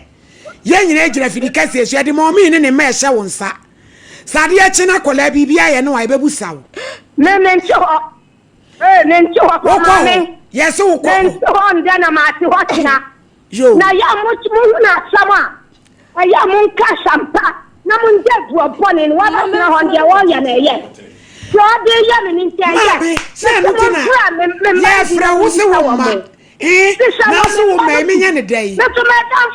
yɛn nyinaa gyina fidi kɛseɛ so yɛde mɔmii ne ne mma ɛhyɛ wo nsa. Sɛ adeɛ kye na akwadaa biribi ayɛ no a yɛbɛbusa wo. Me mente hɔ. Ee, mente hɔ kɔ Wokɔ hɔ, maame. yɛse wokɔ hɔ. Mente hɔ ndɛ na mate hɔ kyena. Yoo. Na yɛ a mo mohunu asɛm a, ɛyɛ a monka asɛmpa na mongya aduɔ bɔne no. Wɔabɛtena hɔ no, deɛ wɔreyɛ no ɛyɛ. Deɛ ɔde reyɛ me no nti ɛyɛ. Maame, sɛ Mese ɛno nti na momfrɛ me me mma no bi yɛfrɛ na wo se mommisa wo wɔn mma mo. eh, Bisa na wɔn wo se me wo mma mma no yi bi. menyɛ ne dɛn? Me nso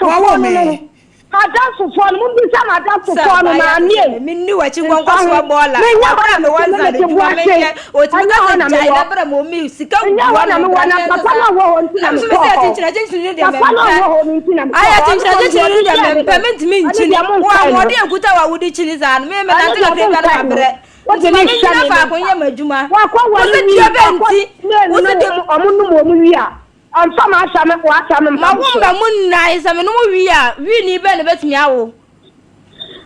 Wɔawo m'adamfofoɔ no me. no. M'adamfofoɔ no, mommisa Sɛ m'adamfofoɔ no, ɔbaa yɛ maame te sɛ ei, me, menni w'akyi mfa nkɔnkɔ ho. soa bɔɔla. Menyɛ hɔ W'abrɛ na me mete me wansa mete bo adwuma ase, menyɛ. Ɔtumi ɛnyɛ ka hɔ sɛ na gyae mewɔ. na brɛ me omi sika Ɛnyɛ gu hɔ na ano mewɔ, bra na na ɛnsɛ papa saa. no a ɔwɔ hɔ nti na Na me nso mekɔɔ mese hɔ. akyikyiri akyikyiri no deɛ Papa no a mempɛ. ɔwɔ hɔ no nti na mekɔɔ Ayɛ hɔ. Ɔno akyikyiri deɛ akyikyiri no ɔde deɛ hyɛɛ me mempɛ, no, mentumi ɛno nkyini. deɛ Wo monkae no. ahoɔden nkuta wo a wode kyini saa no, me Ɛno menante deɛ kakra bi a na monkae no. mabrɛ. Wode Nti ma ne hyɛ mengyina me me faako nsa. nyɛ m'adwuma. Wakɔ Wo ware se wii, deɛ bɛn wakɔ nti? mmienu Wo no se deɛ. wɔn nom wɔn wie a, ɔmfa m'asɛm w'asɛm mfa Ma me wo so. mma mu nnae, sɛ menom wie a, wii bɛn na ɛbɛtumi awo?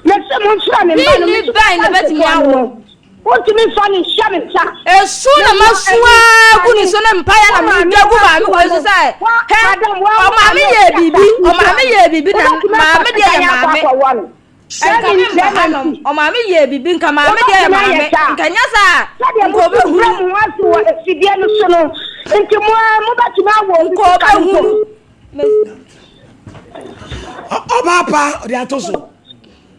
Mese monfrɛ me mma no, Wii me bɛn na ɛbɛtumi adansefoɔ no awo? no. Wontumi mfa no nhyɛ me nsa. Esu na Mewɔ masu ani ara gu ne ane. so ne mpaeɛ Wo na maame medwa gu maame adansefoɔ wei so no, sɛ, wa hɛ, madam wa wo ɔmaame maame yɛɛ ɔte biribi, asase so ɔmaame a, yɛɛ biribi na wobɛtumi afa maame deɛ yɛ sekan akɔ maame. akɔwɔ no. Nka Bɛmi me mma bɛma hanom, nti. ɔmaame yɛɛ biribi, nka maame deɛ yɛ Wobɛtumi ayɛ maame, saa. nka nyɛ saa a, Sɛdeɛ nka mosi brɛ ɔbɛhunu. mo ho ase wɔ afidie no so no nti, mo ara mobɛtumi awɔ obi Nka sika mpo. ɔbɛhunu. Ɔbaa pa ɔde ato so.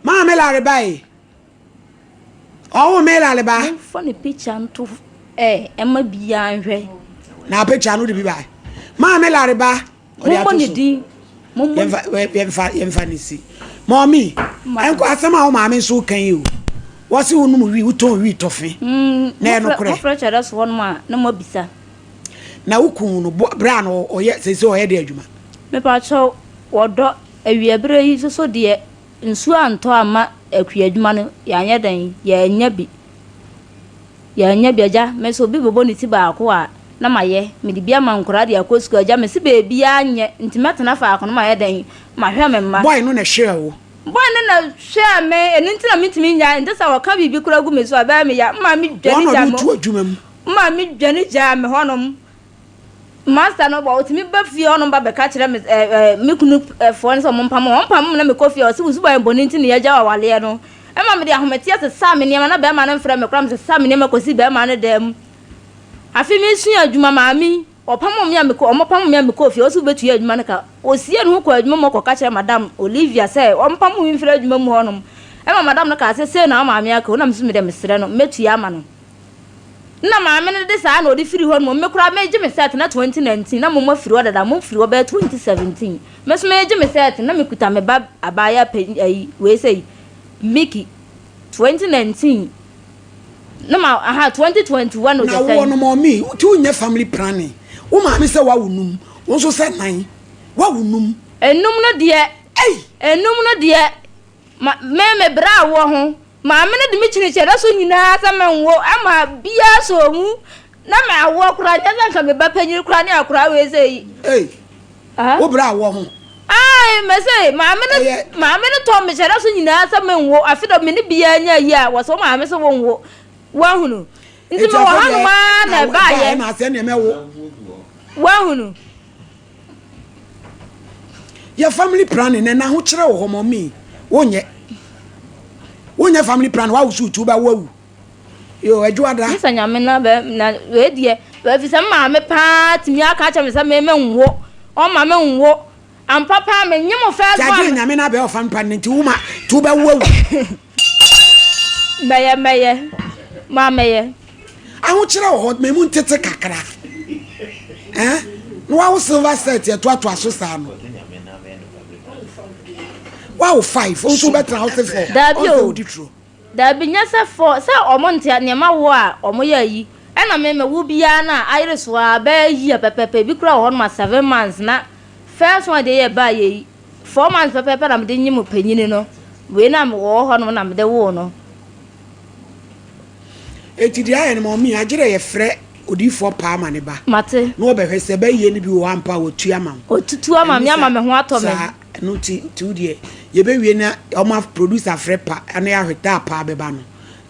Maame lareba yi. Ɔwo me lareba. Momfa ne picture nto ɛ ɛma biara nhwɛ. Na picture no de bi ba. Maame lareba ɔde ato Mommɔ ne so. din. Mommɔ Yɛmfa yɛmfa yɛmfa ne si. Mɔmi, ɛnkɔ asɛm a wo maame nso kan yi o. Wɔse wo nom wi, wotɔn wi tɔfe. Mm, Na ɛyɛ nokorɛ. mofrɛ kyerɛ so hɔnom a na moabisa. Na wo kun no berɛ a no ɔyɛ seesei ɔyɛ dɛ adwuma? Mepakyɛw, wɔdɔ, awiaberɛ yi nso deɛ nsuo antɔ amma akuadwuma no yɛanyɛ dɛn, yɛannya bi. Yɛannya bi, agya, me nso obi bɛbɔ ne ti baako a na mayɛ, mede bi ama nkwadaa de akɔ sukuu, agya, mese baabiara nyɛ nti mɛtena faako na mayɛ dɛn, mahwɛ me mma. Boy no na ɛhwɛɛ wo? Boy no na hwɛɛ me, ɛno nti na mentumi nnyae, nte sɛ wɔka biribi koraa gu me so a, ɛbɛyɛ me ya. Me maame Wɔn dwane na gyaa ɔde me, wo to adwuma mu. me maame dwane gyaa me hɔnom. Master no, ɔtumi ba fie hɔnom ba bɛka kyerɛ me ɛ ɛ me kunu foɔ no sɛ wɔmpam me. Wɔmpam me na mekɔ fie a, ɔse wo suban bɔne nti na yɛagya wo awaleɛ no. Ɛma mede ahometeɛ sesaa me nneɛma, na bɛrima no mfrɛ me koraa, mesesaa me nneɛma kɔsii bɛrima no dan mu. Afei mesua adwuma, maame yi, ɔpamoo me a mekɔ, wɔpamoo me a mekɔɔ fie, ɔse wobɛtua adwuma no ka. Ɔsiee ne ho kɔɔ adwuma mu kɔka kyerɛɛ Madam Olivia sɛ wɔmpamo me mfiri adwuma mu hɔnom. Ɛma madam no kaa sɛ, sei na wo maame aka o, na me nso medeɛ mesrɛ no, mɛtua ama no. Nna maame no de saa na ɔde firi hɔ no mmom me koraa megye me cert na 2019 na mom afiri hɔ dada mom firi hɔ bɛyɛ 2017 me nso megye me cert na mekuta me ba abaayewa panyin ayi wei sɛ Mickey 2019 na ma aha 2021 na woɔ no mɔmi wotu nyɛ family planning wo maame sɛ wawo num wo nso sɛ nan wawo num. Enum no deɛ enum no deɛ Ma me me brɛ awoɔ ho. Maame no de me kyini kyerɛ so nyinaa sɛ menwo ɛma biaa sɔɔ mu na me awoɔ koraa nyɛ sɛ nka me ba panyin koraa ne akoraa wei sɛ yi. Ei, wo brɛ awoɔ ho. Ae, me se maame no maame no tɔn me kyerɛ so nyinaa sɛ menwo afe dɔ me ne biaa nya yi a wɔsɛ wo maame sɛ wonwo wahunu nti me wɔ hanom ara na ɛbaayɛ wahunu. Yɛ family planning na n'ahokyerɛ wɔ hɔ mɔmi wonyɛ wonyɛ family planning wawo so tu bɛwo awu yo adwoada. Misa nyame na bɛ na wei deɛ efisɛ me maame paa tumi aka akyerɛ me sɛ me me nwo ɔma me nwo ampa paa me nye mo first born. Gyagye nyame na bɛ ɔfa mpa ne nti wo ma tu bɛwo awu. Mɛyɛ mɛyɛ maa mɛyɛ. Ahokyerɛ wɔ hɔ, ma emu ntete kakra. Eh? Na wawo silver set ɛtoatoa so saa no. Wawo five, wo nso wobɛtena hɔ se four. Daabi Ɔnsɛ o. wodi turo. Daabi nyɛ sɛ four, sɛ ɔmo nte nneɛma wo a ɔmo yɛ ayi. Ɛna me me wo biara no a ayere so ara bɛyɛ year pɛpɛpɛ, ebi koraa wɔ hɔ nom a 7 months na first one deɛ yɛ baa yɛ yi, 4 months pɛpɛpɛ na mede nyem panyini no, wei na mewɔ hɔ nom na mede woo no. Enti deɛ ayɛ no ma ɔme agyerɛ yɛfrɛ odiyifoɔ paa ma ne ba. Mate. Na ɔbɛhwɛ sɛ bɛyɛ no bi wɔ hɔ ampa a watu ama wo. Ɔtutu ama me ama me ho atɔ me. Saa ɛno nti nti wo deɛ yɛbɛwie na ɔma producer frɛ pa na yɛahwɛ da a paa bɛba no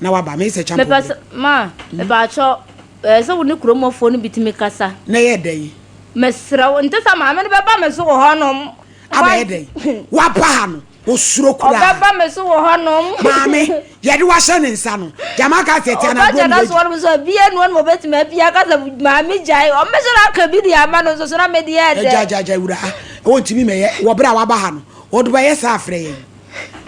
na waba me sɛ champo. Mepɛ sɛ ma mepaakyɛw ɛɛ sɛ wo ne kuromɔfoɔ no bi tumi kasa. Na ɛyɛ dɛn? Mesrɛ wo nte sɛ maame no bɛba me so wɔ hɔnom. Abɛyɛ dɛn? Waba ha no. Osuro koraa. Ɔbɛba me so wɔ hɔnom. Maame, yɛde wo ahyɛ ne nsa no, gyama aka sɛ tia na agorɔ Ɔbɛgyina ne so hɔnom sɛ obi anu hɔnom ɔbɛtumi apia aka sɛ maame gyae. Ɔmmɛhyɛ no aka bi de ama no nso so na me deɛ ɛdɛ. Agya, agya, agya, wura, ɔntumi mɛyɛ wɔ berɛ a waba ha no. Ɔde bɛyɛ saa afrɛ yɛn.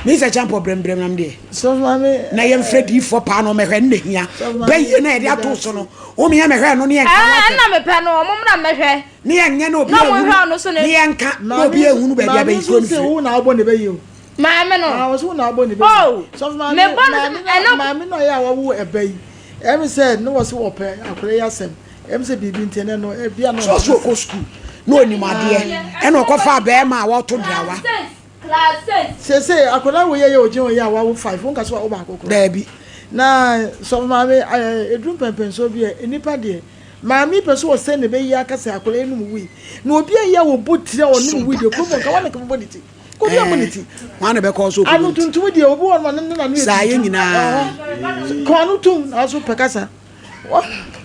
Me sɛ kyampɔ brɛmbrɛm nam deɛ. Sɔfo maame. Na yɛmfrɛ diifoɔ paa na ɔmɛhwɛ no na hia. Sɔfo maame. Bɛyie na yɛde ato so no, wɔn mɛhwɛ no ne yɛnka ho asɛm. Ɛɛ, ɛna mepɛ no, wɔn mmra mmɛhwɛ. Ne yɛn nyɛ na obi ehunu ne yɛn nka na obi ehunu baabi a bɛyi kuro no firi. Maame nso se wo na abɔ ne bɛyi o. Maame no. Ah, wɔsi wo na abɔ ne bɛyi. Oh, Sɔfo maame, me bɔ no maame ɛno. na maame na ɔyɛ a wawo ɛbɛ yi. Ɛmi sɛ ne wɔsi wɔpɛ akɔla yi asɛm. Ɛmi sɛ biribi nti ɛnɛ no ebi a na. So ɔso ɔkɔ sukuu na onim adeɛ ɛna ɔkɔfa bɛrima a wɔto drawa. Class 6. Sese akɔla wo yɛ yɛ ogyina hɔ yi a wawo 5 wo nka so wawo baako koraa. Daabi. Na sɔfo maame ɛɛ eduru mpɛmpɛnsoɔ bi a nipa deɛ Maame yi pɛ sɛ ɔsɛe ne bɛ yi aka sɛ akwadaa yi nom wui. Na obi a yɛ ɔbɔ tiri a ɔnom wui deɛ kurom hɔ nka hwan na nka bɛbɔ ne ti? Nka obi ammɔ ne ti. Hwan na bɛkɔ so Ano tuntum deɛ obi wɔ hɔ nom a ne n'ano yɛ Saa yɛ tuntum. nyinaa. Ɛwɔ hɔ. Ka ano tum nanso pɛ kasa.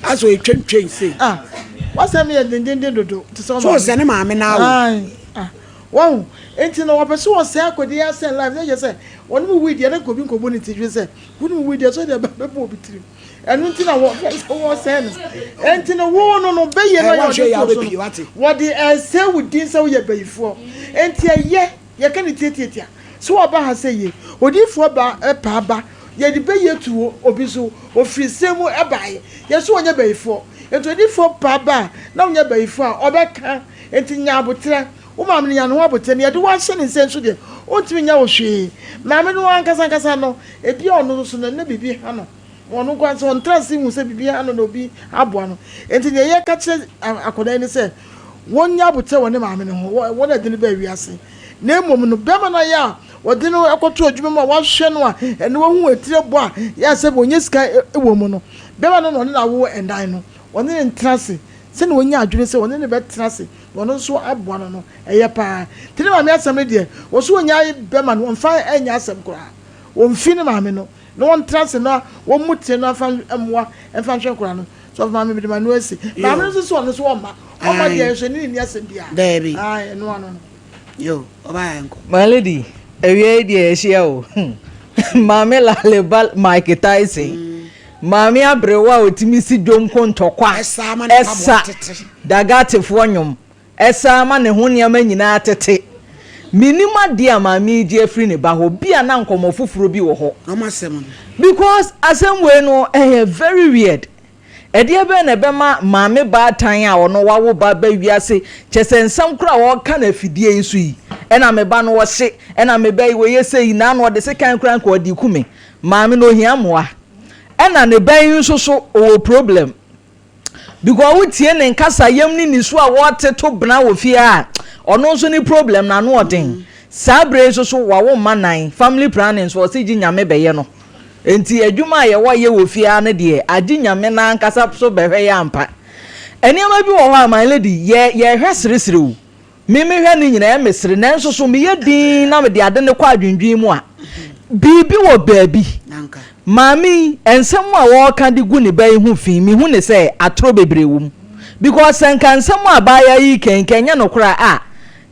Asɛ ɔtwentwɛn sei. Ah, wasɛm yɛ dendenden dodo te sɛ So ɔsɛ ne maame na awo. Ae, ah, wahu. Enti no wɔpɛ sɛ wɔsɛe akwadaa yi asɛn life na kyerɛ sɛ ɔnom wui deɛ na nka obi nkɔbɔ ne ti hwɛ sɛ wonom wui deɛ sɛ deɛ bɛbɔ obi tirim. Ɛno nti na wɔsɛe no. Enti no wo no no bɛyɛ no a wɔde too so no, wɔde ɛresɛe wo din sɛ woyɛ bayifoɔ. Enti ɛyɛ, yɛka no tiatiatia, sɛ wɔba ha sɛ yei, odiyifoɔ ba paa ba, yɛde bɛyɛ to obi so, ɔfiri serɛ mu baeɛ, yɛ sɛ ɔnyɛ bayifoɔ. Enti odiyifoɔ paa ba a, na wonyɛ bayifoɔ a, ɔbɛka. Enti nya aboterɛ. Wo maame no nya ne ho aboterɛ. Nea yɛde wo ahyɛ ne nsa nso deɛ, ɔntumi nyɛ wo hwee. Maame no ankasa ankasa no, ebia ɔno nso no, na biribi ha no. Ɔno nko ara sɛ ɔntra ase nhu sɛ biribi ha no na obi aboa no. Enti nea yɛka kyerɛ akwadaa yi ne sɛ, wɔnyɛ aboterɛ wɔ ne maame no ho, wɔn a ɛde no baa wiase. Na mmom no, bɛrima no ayɛ a wɔde no kɔto adwuma mu a wɔahwɛ no a ɛne wahu etire bɔ a yɛ a sɛ wɔnyɛ sika wɔ mu no, bɛrima no na ɔne no awo ɛnan no, ɔne no ntena ase. Sɛnea wanya adwene sɛ ɔne no bɛtena ase na ɔno nso aboa no no, ɛyɛ paa. Nti ne maame asɛm no deɛ, wɔ so ɔnyae bɛma no, ɔmfa nyɛ asɛm koraa. Ɔmfi ne maame no na wɔntena ase na wɔmmu tire no mfa mmoa mfa nhwɛ nkwadaa no. Sɔfo maame mede m'ano asi. Maame no nso sɛ ɔno nso ɔmma. Ɔmma deɛ nso ɛne ne nni asɛm biara. Daabi. Ae, ɛno ano no. Yo, ɔbaa yɛnkɔ. My lady, awia yi deɛ yɛahyia o. Maame Lale ba Mike Tyson. Maame aberewa a ɔtumi si dwom ko ntɔkwa. Ɛsa ama ne mpaboa Ɛsa tete. Dagatefoɔ nnwom. Ɛsa ama ne ho nneɛma nyinaa tete. Mennim adeɛ a maame yi gye afiri ne ba hɔ. Bi a na nkɔmmɔ foforɔ bi wɔ hɔ. Wɔn asɛm no. Because asɛm wei no ɛyɛ very weird. Ɛdeɛ bɛn na ɛbɛma maame baatan a ɔno wawo ba ba wiase kyɛ sɛ nsɛm koraa a ɔreka no afidie yi so yi ɛna me ba no ɔhye ɛna me ba yi wɔyɛ sei naano ɔde sekan koraa nka ɔde reku me. Maame no ɔhia mmoa. Ɛna ne ba yi nso so ɔwɔ problem. Because wo tie ne nkasa yam ne nisu a wɔte to bena wɔ fie a, ɔno nso ne problem no ano ɔden. Saa berɛ yi nso so wawo mma nan, family planning nso ɔse gye Nyame bɛyɛ no. Nti adwuma a yɛwɔ yɛ wɔ fie ara no deɛ agye Nyame no ankasa so bɛhwɛ yɛ ampa. Nneɛma bi wɔ hɔ a my lady yɛ yɛhwɛ seresere o. Me mehwɛ ne nyinaa ɛyɛ me sere nanso so meyɛ dinn na mede ade no kɔ adwendwen mu a, biribi wɔ baabi. Maame yi, nsɛm a ɔreka de gu ne ba yi ho fi, mehu ne sɛ atorɔ bebree wɔ mu. Because sɛ nka nsɛm a abaayewa yi reka yi nka ɛnyɛ nokorɛ a,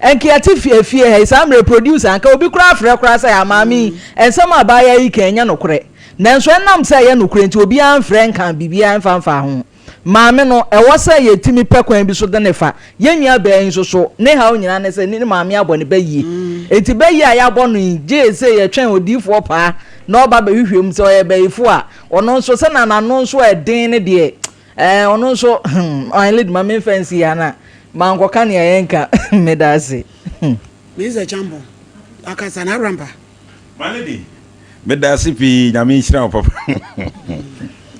a nka yɛte fie fie ha yi saa mmerɛ producer nka obi koraa afrɛ koraa sɛ ah maame yi, nsɛm a abaayewa yi reka yi ɛnyɛ nokorɛ. Nanso ɛnam sɛ ɛyɛ nokorɛ nti obiara mfrɛ nka biribiara mfa mfaa ho. Maame no, ɛwɔ sɛ yɛtumi pɛ kwan bi so de no fa. Yɛn nuabaa yi nso so, ne haw nyinaa ne sɛ ne maame abɔ no bayie. Enti bayie a yɛabɔ no yi, gye sɛ yɛtwɛn odiyifoɔ paa na ɔba bɛhwehwɛ mu sɛ ɔyɛ bayifoɔ a, ɔno nso, sɛnea n'ano nso yɛ den no deɛ, ɛɛ, ɔno nso, hmm, ɔn lady, ma memfa nsi ha na mankɔka nea yɛnka. Meda ase. Hmm. Mr. Champon, akasa na awurampa. My lady, meda ase pii, Nyame nhyira wo papa.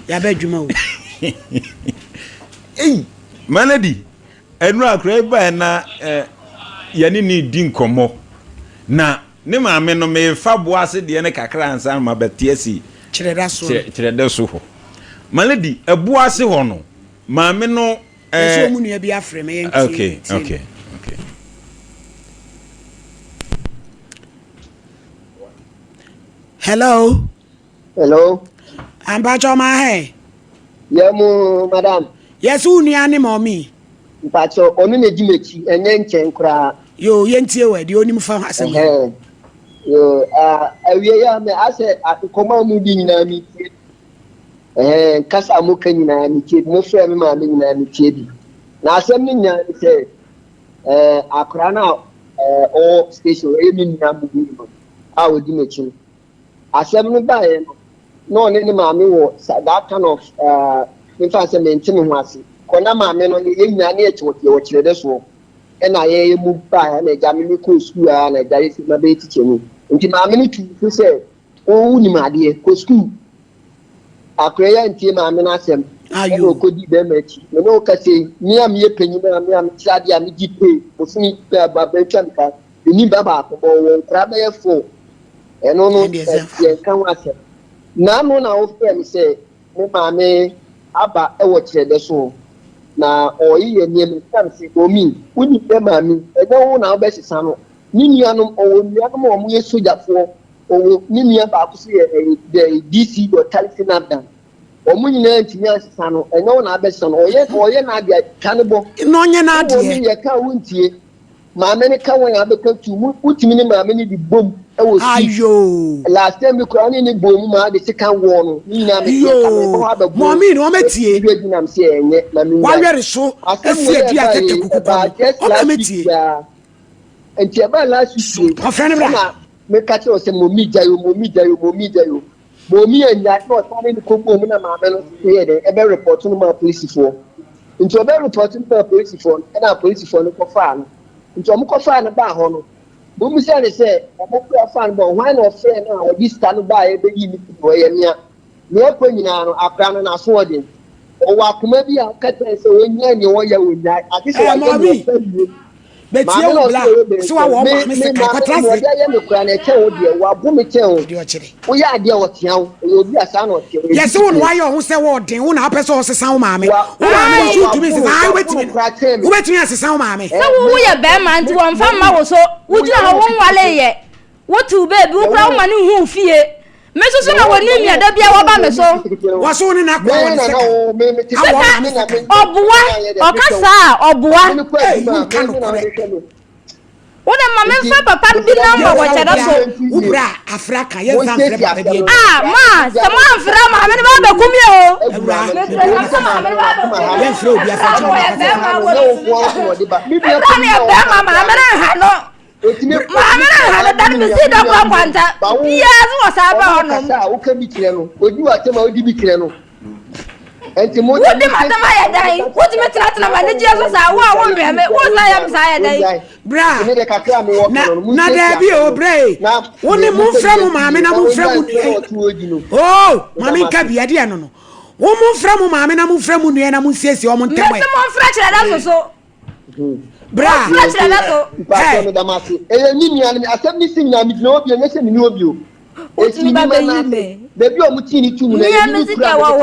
Yaba adwuma o. Ei, my lady, ɛnu akora yi bae na eh, yɛne ne di nkɔmmɔ. Na ne maame no mefa boa ase deɛ ne kakra ansa na mabɛte asi Kyerɛda so. Kyerɛda so hɔ. My lady, ɛboa ase hɔ no, maame no Yɛsɛ wɔn nua bi afrɛ ma yɛn tie. Okay, okay, okay. Hello. Hello. Ampakyɛ ɔma hɛ. Yɛ mu madam. Yɛsɛ wo nua ne mɔmi. Mpakyɛ ɔno na edi m'akyi ɛnyɛ nkyɛn koraa. Yo yɛn tie wɔ deɛ onim fa asɛm yi. Yo awie yɛ mɛ asɛ nkɔmɔ a mu di nyinaa mi tie. Ɛhɛn, kasa a moka nyinaa metie bi, mofrɛ me maame nyinaa metie bi. Na asɛm no nyinaa ne sɛ, ɛɛ akwadaa no a ɛɛ ɔwɔ station ɔyɛ me nua mumuni no a ɔdi m'akyi no, asɛm no baeɛ no, na ɔne ne maame wɔ that kind of ɛɛ memfa sɛ mente me ho ase. Kɔ na maame no yɛn nyinaa ne yɛte yɛwɔ kyerɛdɛ soɔ ɛna yɛyɛ mu baeɛ na agya me mekɔɔ sukuu a na agya yɛsi ma bɛyɛ tikyani. Nti maame no tuu fo sɛ wo wonim adeɛ, kɔ sukuu. Akora yi antie maame no asɛm ɛna ɔkɔdii bɛrima akyi. Me ne wo kasa yi, me a meyɛ panyin a me a mekyerɛ adeɛ a megye pay bosome bɛtwa me ka, menni ba baako bɔ wɔ nkora bɛyɛ fo. Ɛno no yɛnka ho asɛm. N'ano na wofrɛ me sɛ me maame aba wɔ kyerɛdɛ so na ɔreyeyɛ nneɛma bi na mese, Omi, wonim dɛ maame, ɛnyɛ wo na wobɛsesa no. Ne nuanom, ɔwɔ nuanom a wɔyɛ sogyafoɔ Ɔwɔ ne nua baako nso yɛ ɛyɛ the DC dɔ Talison Abdan. Wɔn nyinaa ntumi ansesa no. Ɛnyɛ wo na abɛsesa no. Ɔyɛ ɔyɛ n'adeɛ a twa ne bɔ. Na ɔnyɛ n'adeɛ. Wowɔ ne yɛ ka a wontie. Maame no ka wɔn a abɛka tu. Mo wotumi ne maame no de bom wɔ street. Ayoo. Last time bi koraa ne ne bɔɔ mu maa de sekan wɔɔ no. Ne nyinaa me deɛ ka mebɔ hɔ abɛbɔ. Maame no ɔmɛtie. Mehwɛ bi nam sɛ ɛnyɛ ma menyae. Wawɛre so Asɛm asi wei adi a a ɛbaeɛ tɛtɛ yi kuku kɔ ɛbaa no just ɔmɛ last week mɛtie. biara. Nti ɛbaa last week yi Ɔfrɛ no bra. ɛna meka kyerɛ wo sɛ momi gyae o momi gyae o momi gyae o momi anyae na ɔsan ne no kɔbɔɔ mu na maame no nso yɛɛ dɛn ɛbɛ report no maa polisifoɔ nti ɔbɛ report no maa polisifoɔ no ɛna apolisifoɔ no kɔfaa no nti ɔmo kɔfaa no baa hɔ no mommisa ne sɛ ɔmo kora faa no baa hwan na ɔfrɛ no a ɔde sika no baa ɛbɛyi ne firi hɔ ɛyɛ mea nea ɛkɔ nyinaa no akora no n'aso ɔden ɔwɔ akoma bi a ɔka kyerɛ sɛ ɔnyae nea ɔyɛ ɔnyae ade sɛ Ɛɛ wayɛ nea maame ɔpɛ wie. Bɛtie wo bla sɛ wawɔ wo maame sekan kɔtra ase. Ɔde ayɛ me koraa na ɛkyɛn wo deɛ wabo me kyɛn wo. Ɛdeɛ ɔkyerɛ. Woyɛ adeɛ ɔtea wo ɛyɛ obi a saa na ɔteɛ ɔyɛ Yɛse wo na wayɛ ɔho sɛ wɔɔden wo na wopɛ sɛ ɔsesa wo maame. Wo maame no nso ntumi nsesa ae wobɛtumi no wobɛtumi asesa wo maame. Sɛ wo woyɛ bɛrima nti wɔmfa mma wo so wogyina hɔ wonwaleeɛ wotew baabi wo koraa woma no nhu wo fie. Me nso so na wɔnim nea da biara wɔba me so. Wɔso wo ne n'akoa wɔ ne sekan. Awɔ maame sekan. Ɔboa, ɔka saa a, ɔboa. Ei, wonka nokorɛ. Wo de ma memfrɛ papa no bi namba wɔ kyɛdɛ so. Wo bra afra ka, yɛmfa mfrɛ papa bi adi. Ah, ma, sɛ moamfrɛ maame no bɛbɛkum yɛ o. Awura, yɛmfrɛ obi afa kyerɛ wo afa. Ɛbra ne yɛ bɛrima maame no nha no. Maame no ha no da no mesi dɔ kɔ akwanta biara so wɔ saa bɛ hɔ nom. Woka bi kyerɛ no, odi w'asɛm a wodi bi kyerɛ no. Wodi m'asɛm ayɛ dɛn? Wotumi tenatena m'anigyeɛ so saa, wo a wonhwɛ me, wosan yɛ me saa ayɛ dɛn? Bra, na na daabi o, bra e, wo ne momfrɛ mo maame na momfrɛ mo nua. Oo, maame nka bi, ɛdeɛ no no. Wo momfrɛ mo maame na momfrɛ mo nua na monsiesie wɔn ntɛm ɛ. Mese momfrɛ kyerɛ dɛ so so. Bra. Ɔfrɛ kyerɛ dɛ so. Mpatsɔ meda mo ase. Ɛyɛ me nua no asɛm no si nyinaa megyina hɔ bio ɛnyɛ sɛ menni hɔ bio. Wotumi ba bɛyi me. Baabi a wɔn tii ne tum no ɛyɛ me kura mede kaa adeɛ so wɔ hɔ.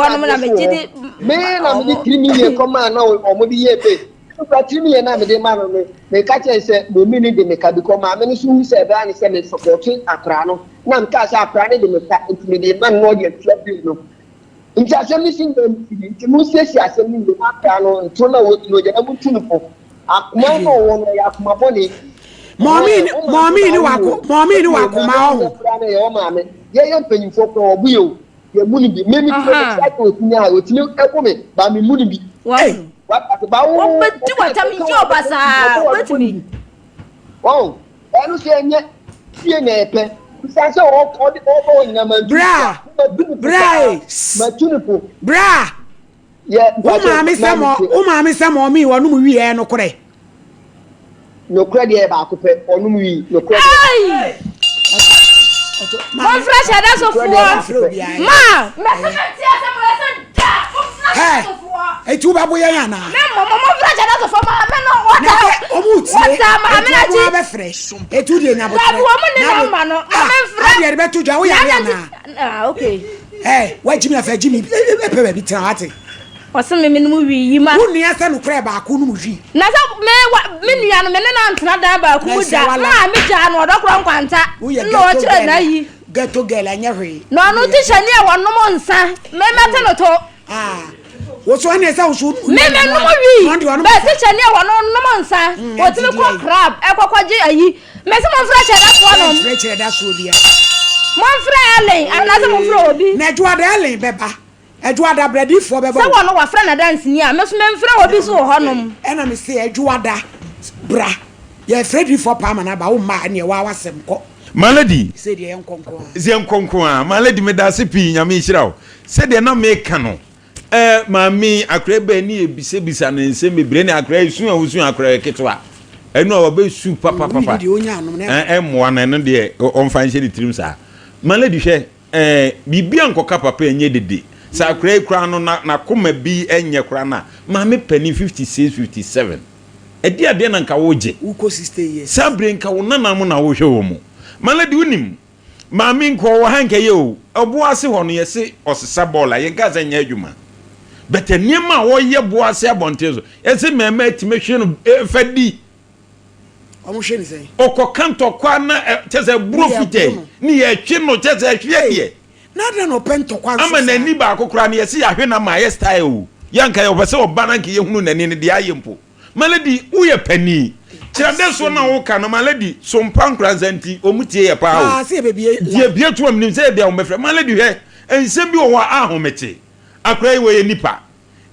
Me na mede 3 million kɔmaa na wɔn de yɛɛ pay. Mekura 3 million na mede ma no no meka kyerɛ sɛ mɔmi no de me ka because maame no so hu sɛ ɛbɛyɛ ne sɛ me sɔpɔte akora no na mekaa sɛ akora no de me ka nti mede ma no na ɔde atua bill no. Nti asɛm no si nyɛ nti, nti monsiesie asɛm no yie na akra no nto na wɔdi no gya na montu no fo. Akoma no ɔwɔ no ɛyɛ akoma bɔne. Mɔmi mɔmi ni wako mɔmi ni wakoma ɔho. Kura no yɛ ɔmaame. Yɛyɛ mpanyinfoɔ kura ɔbo yɛ o. Yɛ mu no bi. Mímí tí o ti ati otumi a otumi ɛbo mi ba mi mu no bi. Wobɛdi watam yɛ ɔbasaa wobɛtumi. Wɔn ɛno sɛ ɛnyɛ fie na ɛpɛ. Bisa sɛ ɔde ɔbɔ wɔn nyinaa ma ntu. Bra bra e bra. Wo maame sɛ mɔ wo maame sɛ mɔ mi wɔnom wi ɛyɛ nokorɛ. Nokorɛ deɛ yɛ baako pɛ ɔnom wi nokorɛ deɛ. Mɔmfrɛ hyɛda sofoɔ ma mɛsɛ mɛte asɛm wɔ ɛsɛ da mɔmfrɛ hyɛda sofoɔ. Eti wobɛbo yɛn anaa? Mɛ mmɔ mɔmfrɛ hyɛda sofoɔ ma mɛ no wɔta ɔmo tie wɔta maame eti na ɔmo akyi. abɛfrɛ eti wo deɛ nya botrɛ Dabi wɔn ne namba no ma mɛmfrɛ. Adeɛ de bɛto dwa woyare anaa? Ah okay. Ɛ wagyimi afɛ gyimi ɛpɛ baabi tena wate. Ɔse me menom wii yi ma. Wo nua sɛ nokorɛ baako nom wii. Na sɛ me wa me nua no me ne no antena dan baako mu da maa me gyaa no ɔdɔ korɔ nkwanta na ɔkyerɛ n'ayi. Ghetto girl ɛnyɛ hwee. Na ɔno tihyɛni a wɔnom nsa me mɛte no to. Ah wo so ɛne sɛ wo so. Me me nom wii bɛ tihyɛni a wɔnom nom nsa wɔtumi kɔ crab ɛkɔkɔ gye ayi me se momfrɛ kyerɛdasoɔ nom. Momfrɛ kyerɛdasoɔ bia. Momfrɛ Ellen anaasɛ momfrɛ obi. Na adwoada Ellen bɛba. Adwoada brɛdifoɔ bɛba o. Sɛ wɔno wafrɛ n'adanseni a, me nso memfrɛ obi nso wɔ hɔnom. Ɛna me se Adwoada bra, yɛfrɛ difoɔ paa ma no aba, wo mma a ɛneɛ waa w'asɛm kɔ. My lady. Sei deɛ yɛnkɔ nko ara. Yɛnkɔ nko ara. My lady medase pii Nyame nhyira wo. Sɛdeɛ na meka no eh maame yi akora yi bɛɛ ne yɛbisabisa no nsɛm bebree ne akora yi su a wosu akora yɛ ketewa ɛno a wabɛsu papapapa ɛmmoa no ɛno deɛ ɔmfa nhyɛ ne tirim saa. My lady hwɛ Ɛɛ, biribi ankɔka papa ɛnyɛ dede. Sɛ akwadaa yi koraa no, na n'akoma bi nyɛ koraa no a, maame panin 56, 57, ɛdeɛ adeɛ na nka wogye? Wokɔ 60 years. Saa berɛ yi nka wo nana mo na wohwɛ wɔn mu. Malady wonim, maame nka ɔwɔ ha nka ɛyɛ o, ɔbo ase hɔ no yɛse ɔsesa bɔɔl a, yɛnkaa sɛ nyɛ adwuma. But nneɛma a ɔyɛ bo ase abɔnten so, yɛse mmarima atumi hwe no fa di. Wɔn hwɛ ne sɛn? Ɔkɔka ntɔkwa na kyɛ sɛ buro fitaa yi ne yɛtwe no kyɛ sɛ ɛhweɛ deɛ. Na adɛn na ɔpɛ ntɔkwa nso saa? Ama n'ani baako koraa no yɛse yɛahwe no ama ayɛ style o. Yɛ anka yɛpɛ sɛ ɔba no anka yɛhunu n'ani no deɛ ayɛ mpo. My lady woyɛ panin. Kyerɛ dɛ so na woka no my lady so mpa nkoransa nti wɔn tie yɛ paa o. Paa sɛ yɛbɛbie la. Yɛbie to a menim sɛ ebia wɔn bɛfrɛ. My lady hwɛ nsɛm bi wɔ hɔ a ahomete. Akwadaa yi wɔyɛ nipa.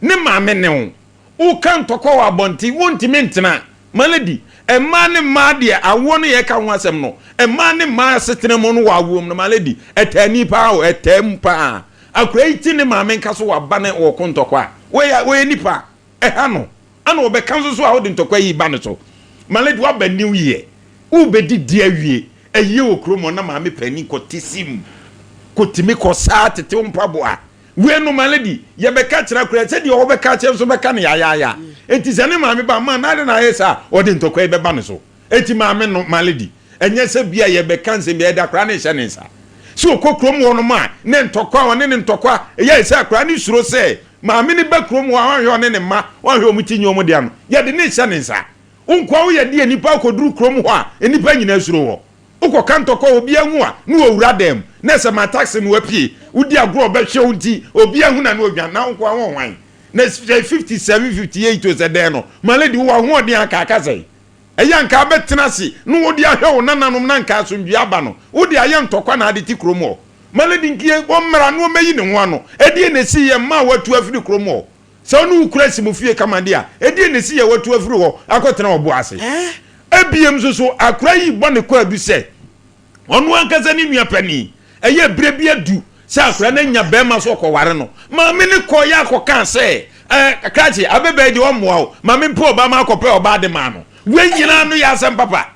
Ne maame ne wo. Woka ntɔkwa wɔ abɔnten, wontumi ntena. Malady, mmaa ne mmaa deɛ, awoɔ no yɛreka ho asɛm no, mmaa ne mmaa asetena mu no wɔ awoɔ mu no, Malady, ɛtaa ni paa o, ɛtaa mu paa. Akwadaa yi te ne maame nka so waba ne ɔreko ntɔkwa a, wɔyɛ, wɔyɛ nipa, ɛha no. Ɛna ɔbɛka nso so a wode ntɔkwa yi ba ne so. Malady, woaba new year, wobɛdidi awie, ayie wɔ kurom hɔ na maame panin kɔte sim, kɔtumi kɔ saa tete wo mpaboa. Wei no my lady, yɛbɛka kyerɛ koraa sɛ deɛ ɔbɛka akyerɛ nso bɛka no yayaaya. Enti sɛ ne maame ba ma na ade na ayɛ saa a, ɔde ntɔkwa yi bɛba ne so. Enti maame no, my lady, ɛnyɛ sɛ bi a yɛbɛka nsɛm bi a yɛde akwadaa no rehyɛ ne nsa. Sɛ ɔkɔ kurom hɔ nom a, ne ntɔkwa, ɔne ne ntɔkwa, ɛyɛ sɛ akwadaa no suro sɛ maame no ba kurom hɔ a, ɔnhwɛ ɔne ne mma, ɔnhwɛ wɔn ti nyɛ wɔn dea no, yɛde no rehyɛ ne nsa. Wo nkoa woyɛ deɛ nnipa akɔduru kurom hɔ a, nnipa nyinaa suro wɔ. Wokɔka ntɔkwa a obiara hu a, ne wɔwura dan mu, na sɛ ma taxi no apue, wodi agorɔ a ɔbɛhwɛ wo nti, obiara hu na ne ɔdwan, na wo nkoa wo hwan? Na sɛ 57, 58 o sɛ dɛn no, ma lady wowɔ ahoɔden a anka aka sɛn? Ɛyɛ a anka wobɛtena ase na wode ahwɛ wo nananom na anka asomdwoeɛ aba no, wode ayɛ ntɔkwa na ade te kurom hɔ. Ma lady nkie, ɔmmra na ɔmmɛyi ne ho ano. Ɛdeɛn na ɛsiiɛ mmaa watu afiri kurom hɔ? Sɛ wo ne wo kunu asi mo fie kama de a, ɛdeɛn na ɛsi yɛ watu afiri hɔ akɔtena ɔbo ase? Ebiem nso so, akora yi bɔ ne kwaadu sɛ ɔno ankasa ne nua panin. Ɛyɛ berɛ bi adu sɛ akora no anya barima so ɔkɔware no. Maame no kɔeɛ akɔkaa sɛ, Ɛɛ, krakye, ababaa yi deɛ ɔmmoa wo. Ma mempɛ ɔbaa ma akɔpɛ ɔbaa de maa no. Wei nyinaa no yɛ asɛm papa.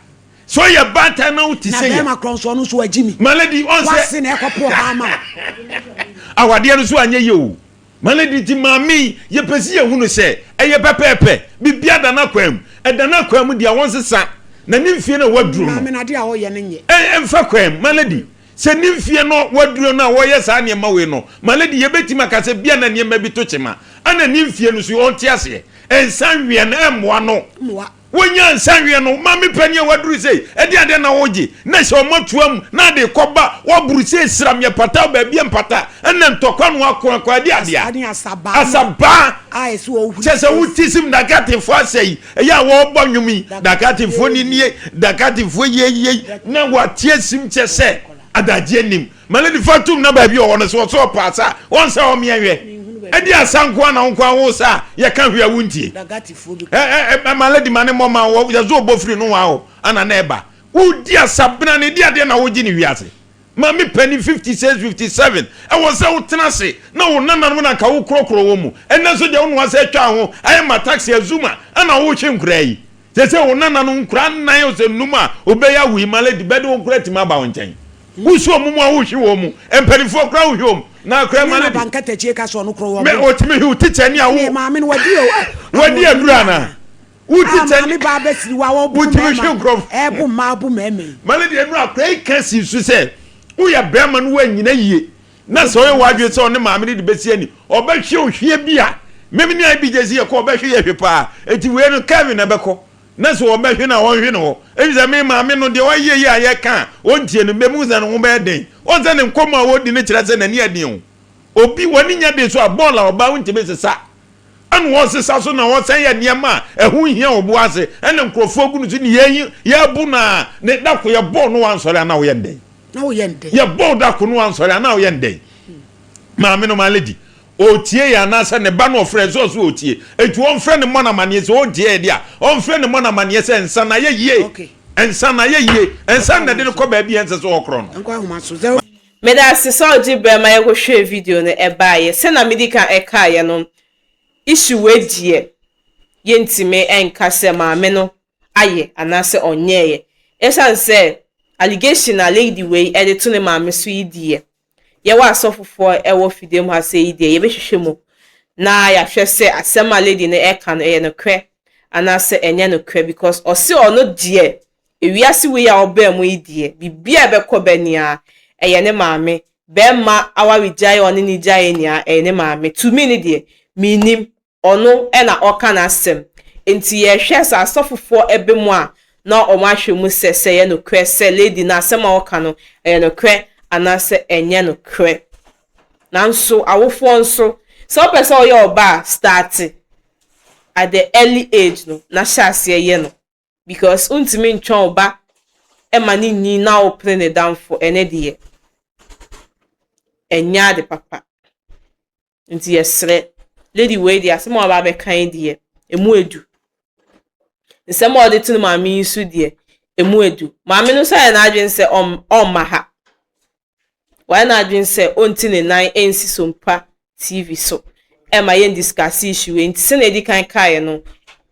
Sɛ ɔyɛ baatan na wote Na sɛ yɛ. bɛrima korɔ nso ɔno nso wagye mi. Ma lady ɔn sɛ. Wase na ɛkɔpo ɔbaa ma wo. Awadeɛ no so anyɛ yie o. Malady nti maame yi yɛpɛ sɛ yɛhu no sɛ ɛyɛ pɛpɛɛpɛ, biribiara da n'akwan mu, ɛda n'akwan mu deɛ ɔnsesa na ne mfie no a waduro no Maame no adeɛ a ɔyɛ no nyɛ. ɛmfa kwan mu. Malady sɛ ne mfie no waduro no a ɔyɛ saa nneɛma wei no, Malady yɛbɛtumi aka sɛ bia na nneɛma bi to kyema ɛna ne mfie no so ɔnte aseɛ, nsa nweɛ no ɛmmoa no. Mmoa. Wonya nsa nweɛ no, maame panin a waduru sei, ɛdeɛn adeɛ na wogye? Na hyɛ wɔn atoa mu, na ade kɔba, woaboro sei sram yɛ pata wo baabi mpata, ɛna ntɔkwa no ako ako, ɛdeɛ adeɛ a? Asabaa, kyɛ sɛ wote sim Dakatefoɔ asɛ yi, ɛyɛ a wɔrebɔ nnwom yi, Dakatefoɔ ni nie, Dakatefoɔ yei yei, na wɔate asim kyɛ sɛ adagyeɛ nnim. Ma lady fa tum na baabi ɔwɔ no sɛ ɔsɛ ɔpɛ asa a ɔnsa ɔmeɛ nhwɛ. Ɛde asa nko a na wo nko a wo sa a yɛka hwee a wontie. Ɛ ɛ ma lady ma ne mmɔ ma wɔ yɛsɛ ɔbɔ firi no wa hɔ ana na ɛba. Wodi asa bena ne de adeɛ na wogye ne wiase. Maame panin 56 57 ɛwɔ sɛ wotena ase na wo nananom na nka wokorɔkorɔ wɔn mu. Ɛnɛ nso deɛ wo na wasɛ atwa ho ayɛ ma taxi azuma ana wohwe nkoraa yi. Seesei wo nananom nkwadaa nnan ɔsɛ nnum a wobɛyɛ awo yi ma lady bɛde wo koraa atumi aba wo nkyɛn. Wosi wɔn mu a wohwe wɔn mu. Mpanimfoɔ koraa wohwe wɔn mu. Na koraa ma lady. Ɛnyɛ na abankatakyie ka sɛ ɔno korɔ wɔ bo. Ɔtumi hwe wo tikya ni a wo. Maame no wadi o. Wadi aduru anaa? Wo tikya ni. Maame ba abɛsiri wa wɔbo Wotumi hwe nkurɔfo. Ɛbo mmaa bo mmarima yi. Ma lady ɛnu akora yi ka si so sɛ woyɛ bɛrima no woanyina yie. Na sɛ ɔyɛ w'adwene sɛ ɔne maame no de bɛsi ani, ɔbɛhwe wo hweɛ bi a, meme ne IBJ sɛ yɛkɔ ɔbɛhwe yɛ hwe paa. Enti wei no Kevin na ɛbɛkɔ. Na sɛ ɔbɛhwe no a ɔnhwe ne hɔ. Efisɛ me maame no deɛ ɔyɛ yi a yɛka a ɔntie no, mɛmu sɛ ne ho bɛyɛ den. Ɔn sɛ ne nkɔmmɔ a ɔdi no kyerɛ sɛ n'ani yɛ den o. Obi, w'ani nyɛ den so a, bɔɔl a ɔbaa wontumi nsesa. Ɛna ɔsesa so na ɔsan yɛ nneɛma a ɛho nhia wɔ bo ase. Ɛna nkurɔfoɔ gu no so ne yɛyi, yɛbu no a, ne da ko yɛbɔɔ no wansɔre a na woyɛ no dɛn? Na woyɛ no dɛn? Yɛbɔ wo da ko no wansɔre a na woyɛ no dɛn? Maame no ma lady ɔretie yɛn anaasɛ ne ba no ɔfrɛ sɛ ɔso ɔretie enti ɔmfrɛ ne mmɔ no amaneɛ sɛ ɔntie yɛ deɛ a ɔmfrɛ ne mmɔ no amaneɛ sɛ nsa no ayɛ yie Okay. nsa no ayɛ yie nsa no na ɛde no kɔ baabi a ɛnsɛ sɛ ɔkorɔ no. Nkɔ ahoma so. Zero. Meda ase sɛ ɔgye berɛ ma yɛkɔhwɛɛ video no ɛbaeɛ. Sɛnea medi kan ɛkaeɛ no, issue wei deɛ yɛntumi nka sɛ maame no ayɛ anaasɛ ɔnyɛeɛ. Ɛsiane sɛ allegation a lady wei de to ne maame so yi deɛ, yɛwɔ asɔfofoɔ ɛwɔ fidie mu ha sɛ yi deɛ yɛbɛhwehwɛ mu na yɛahwɛ sɛ asɛm a lady no ɛka no ɛyɛ nokorɛ anaasɛ ɛnyɛ nokorɛ because ɔse ɔno deɛ ewiase wei a ɔbaa mu yi deɛ biribiara a ɛbɛkɔ bɛ nia ɛyɛ ne maame bɛrima awaregyaeɛ a ɔne ne gyaeɛ nyinaa ɛyɛ ne maame to me ne deɛ mennim Ɔno na ɔka n'asɛm. Enti yɛhwɛ sɛ asɔfofoɔ ba mu a na wɔn ahwɛ mu sɛ sɛ ɛyɛ nokorɛ sɛ lady no asɛm a ɔka no ɛyɛ nokorɛ anaasɛ ɛnyɛ nokorɛ. Nanso awofoɔ nso sɛ wopɛ sɛ woyɛ ɔba a starte at the early age no na hyɛ aseɛ yɛ no because wontumi ntwɛn wo ba ma no nyin na wopene ne damfo ɛno deɛ ɛnyɛ ade papa. Nti yɛsrɛ, lady wei deɛ asɛm a waba abɛka yi deɛ, emu edu. Nsɛm a ɔde to ne maame yi so deɛ, emu edu. Maame no nso ayɛ n'adwene sɛ ɔmma ha. Wayɛ n'adwene sɛ ɔnti ne nan nsi Sompa TV so ɛma yɛn discuss issue wei. Nti sɛnea edi kan kaeɛ no,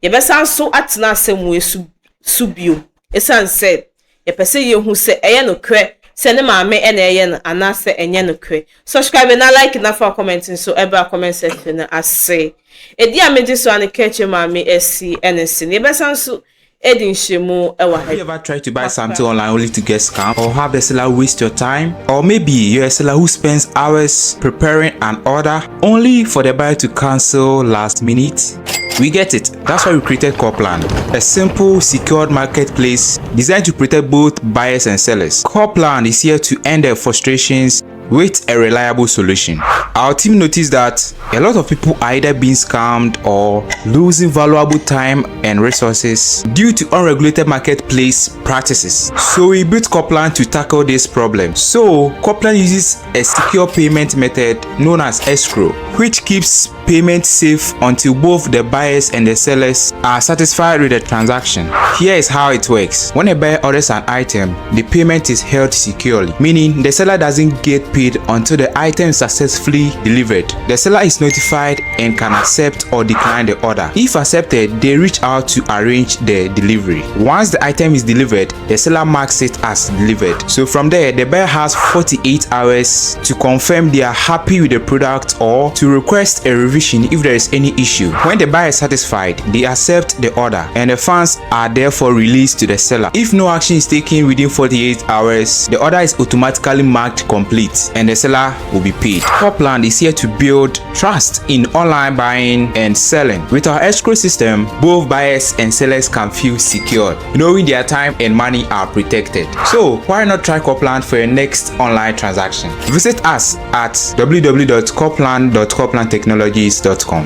yɛbɛsan so atena asɛm wei so so bio. Esiane sɛ yɛpɛ sɛ yɛhu sɛ ɛyɛ nokorɛ. sɛ ne maame na ɛyɛ no anaasɛ ɛnyɛ nokorɛ. Subscribe na like na fa comment nso bra comment section no ase. Edi a megye so ara ne Kɛkyɛ maame asi ne se no. Yɛbɛsan nso adi nhyiamu wɔ ha Have you ever tried to buy something online only to get scammed or have the seller waste your time? Or maybe you're a seller who spends hours preparing an order only for the buyer to cancel last minute? We get it. That's why we created Copland, a simple, secured marketplace designed to protect both buyers and sellers. Copland is here to end the frustrations with a reliable solution. Our team noticed that a lot of people are either being scammed or losing valuable time and resources due to unregulated marketplace practices. So we built Copland to tackle this problem. So Copland uses a secure payment method known as escrow, which keeps payment safe until both the buyers and the sellers are satisfied with the transaction. Here is how it works. When a buyer orders an item, the payment is held securely, meaning the seller doesn't get paid until the item is successfully delivered. The seller is notified and can accept or decline the order. If accepted, they reach out to arrange the delivery. Once the item is delivered, the seller marks it as delivered. So from there, the buyer has 48 hours to confirm they are happy with the product or to request a revision if there is any issue. When the buyer is satisfied, they accept the order and the funds are therefore released to the seller. If no action is taken within 48 hours, the order is automatically marked complete and the seller will be paid. Copland is here to build trust in online buying and selling. With our escrow system, both buyers and sellers can feel secure, knowing their time and money are protected. So why not try Copland for your next online transaction? Visit us at www.copland.coplandtechnologies.com.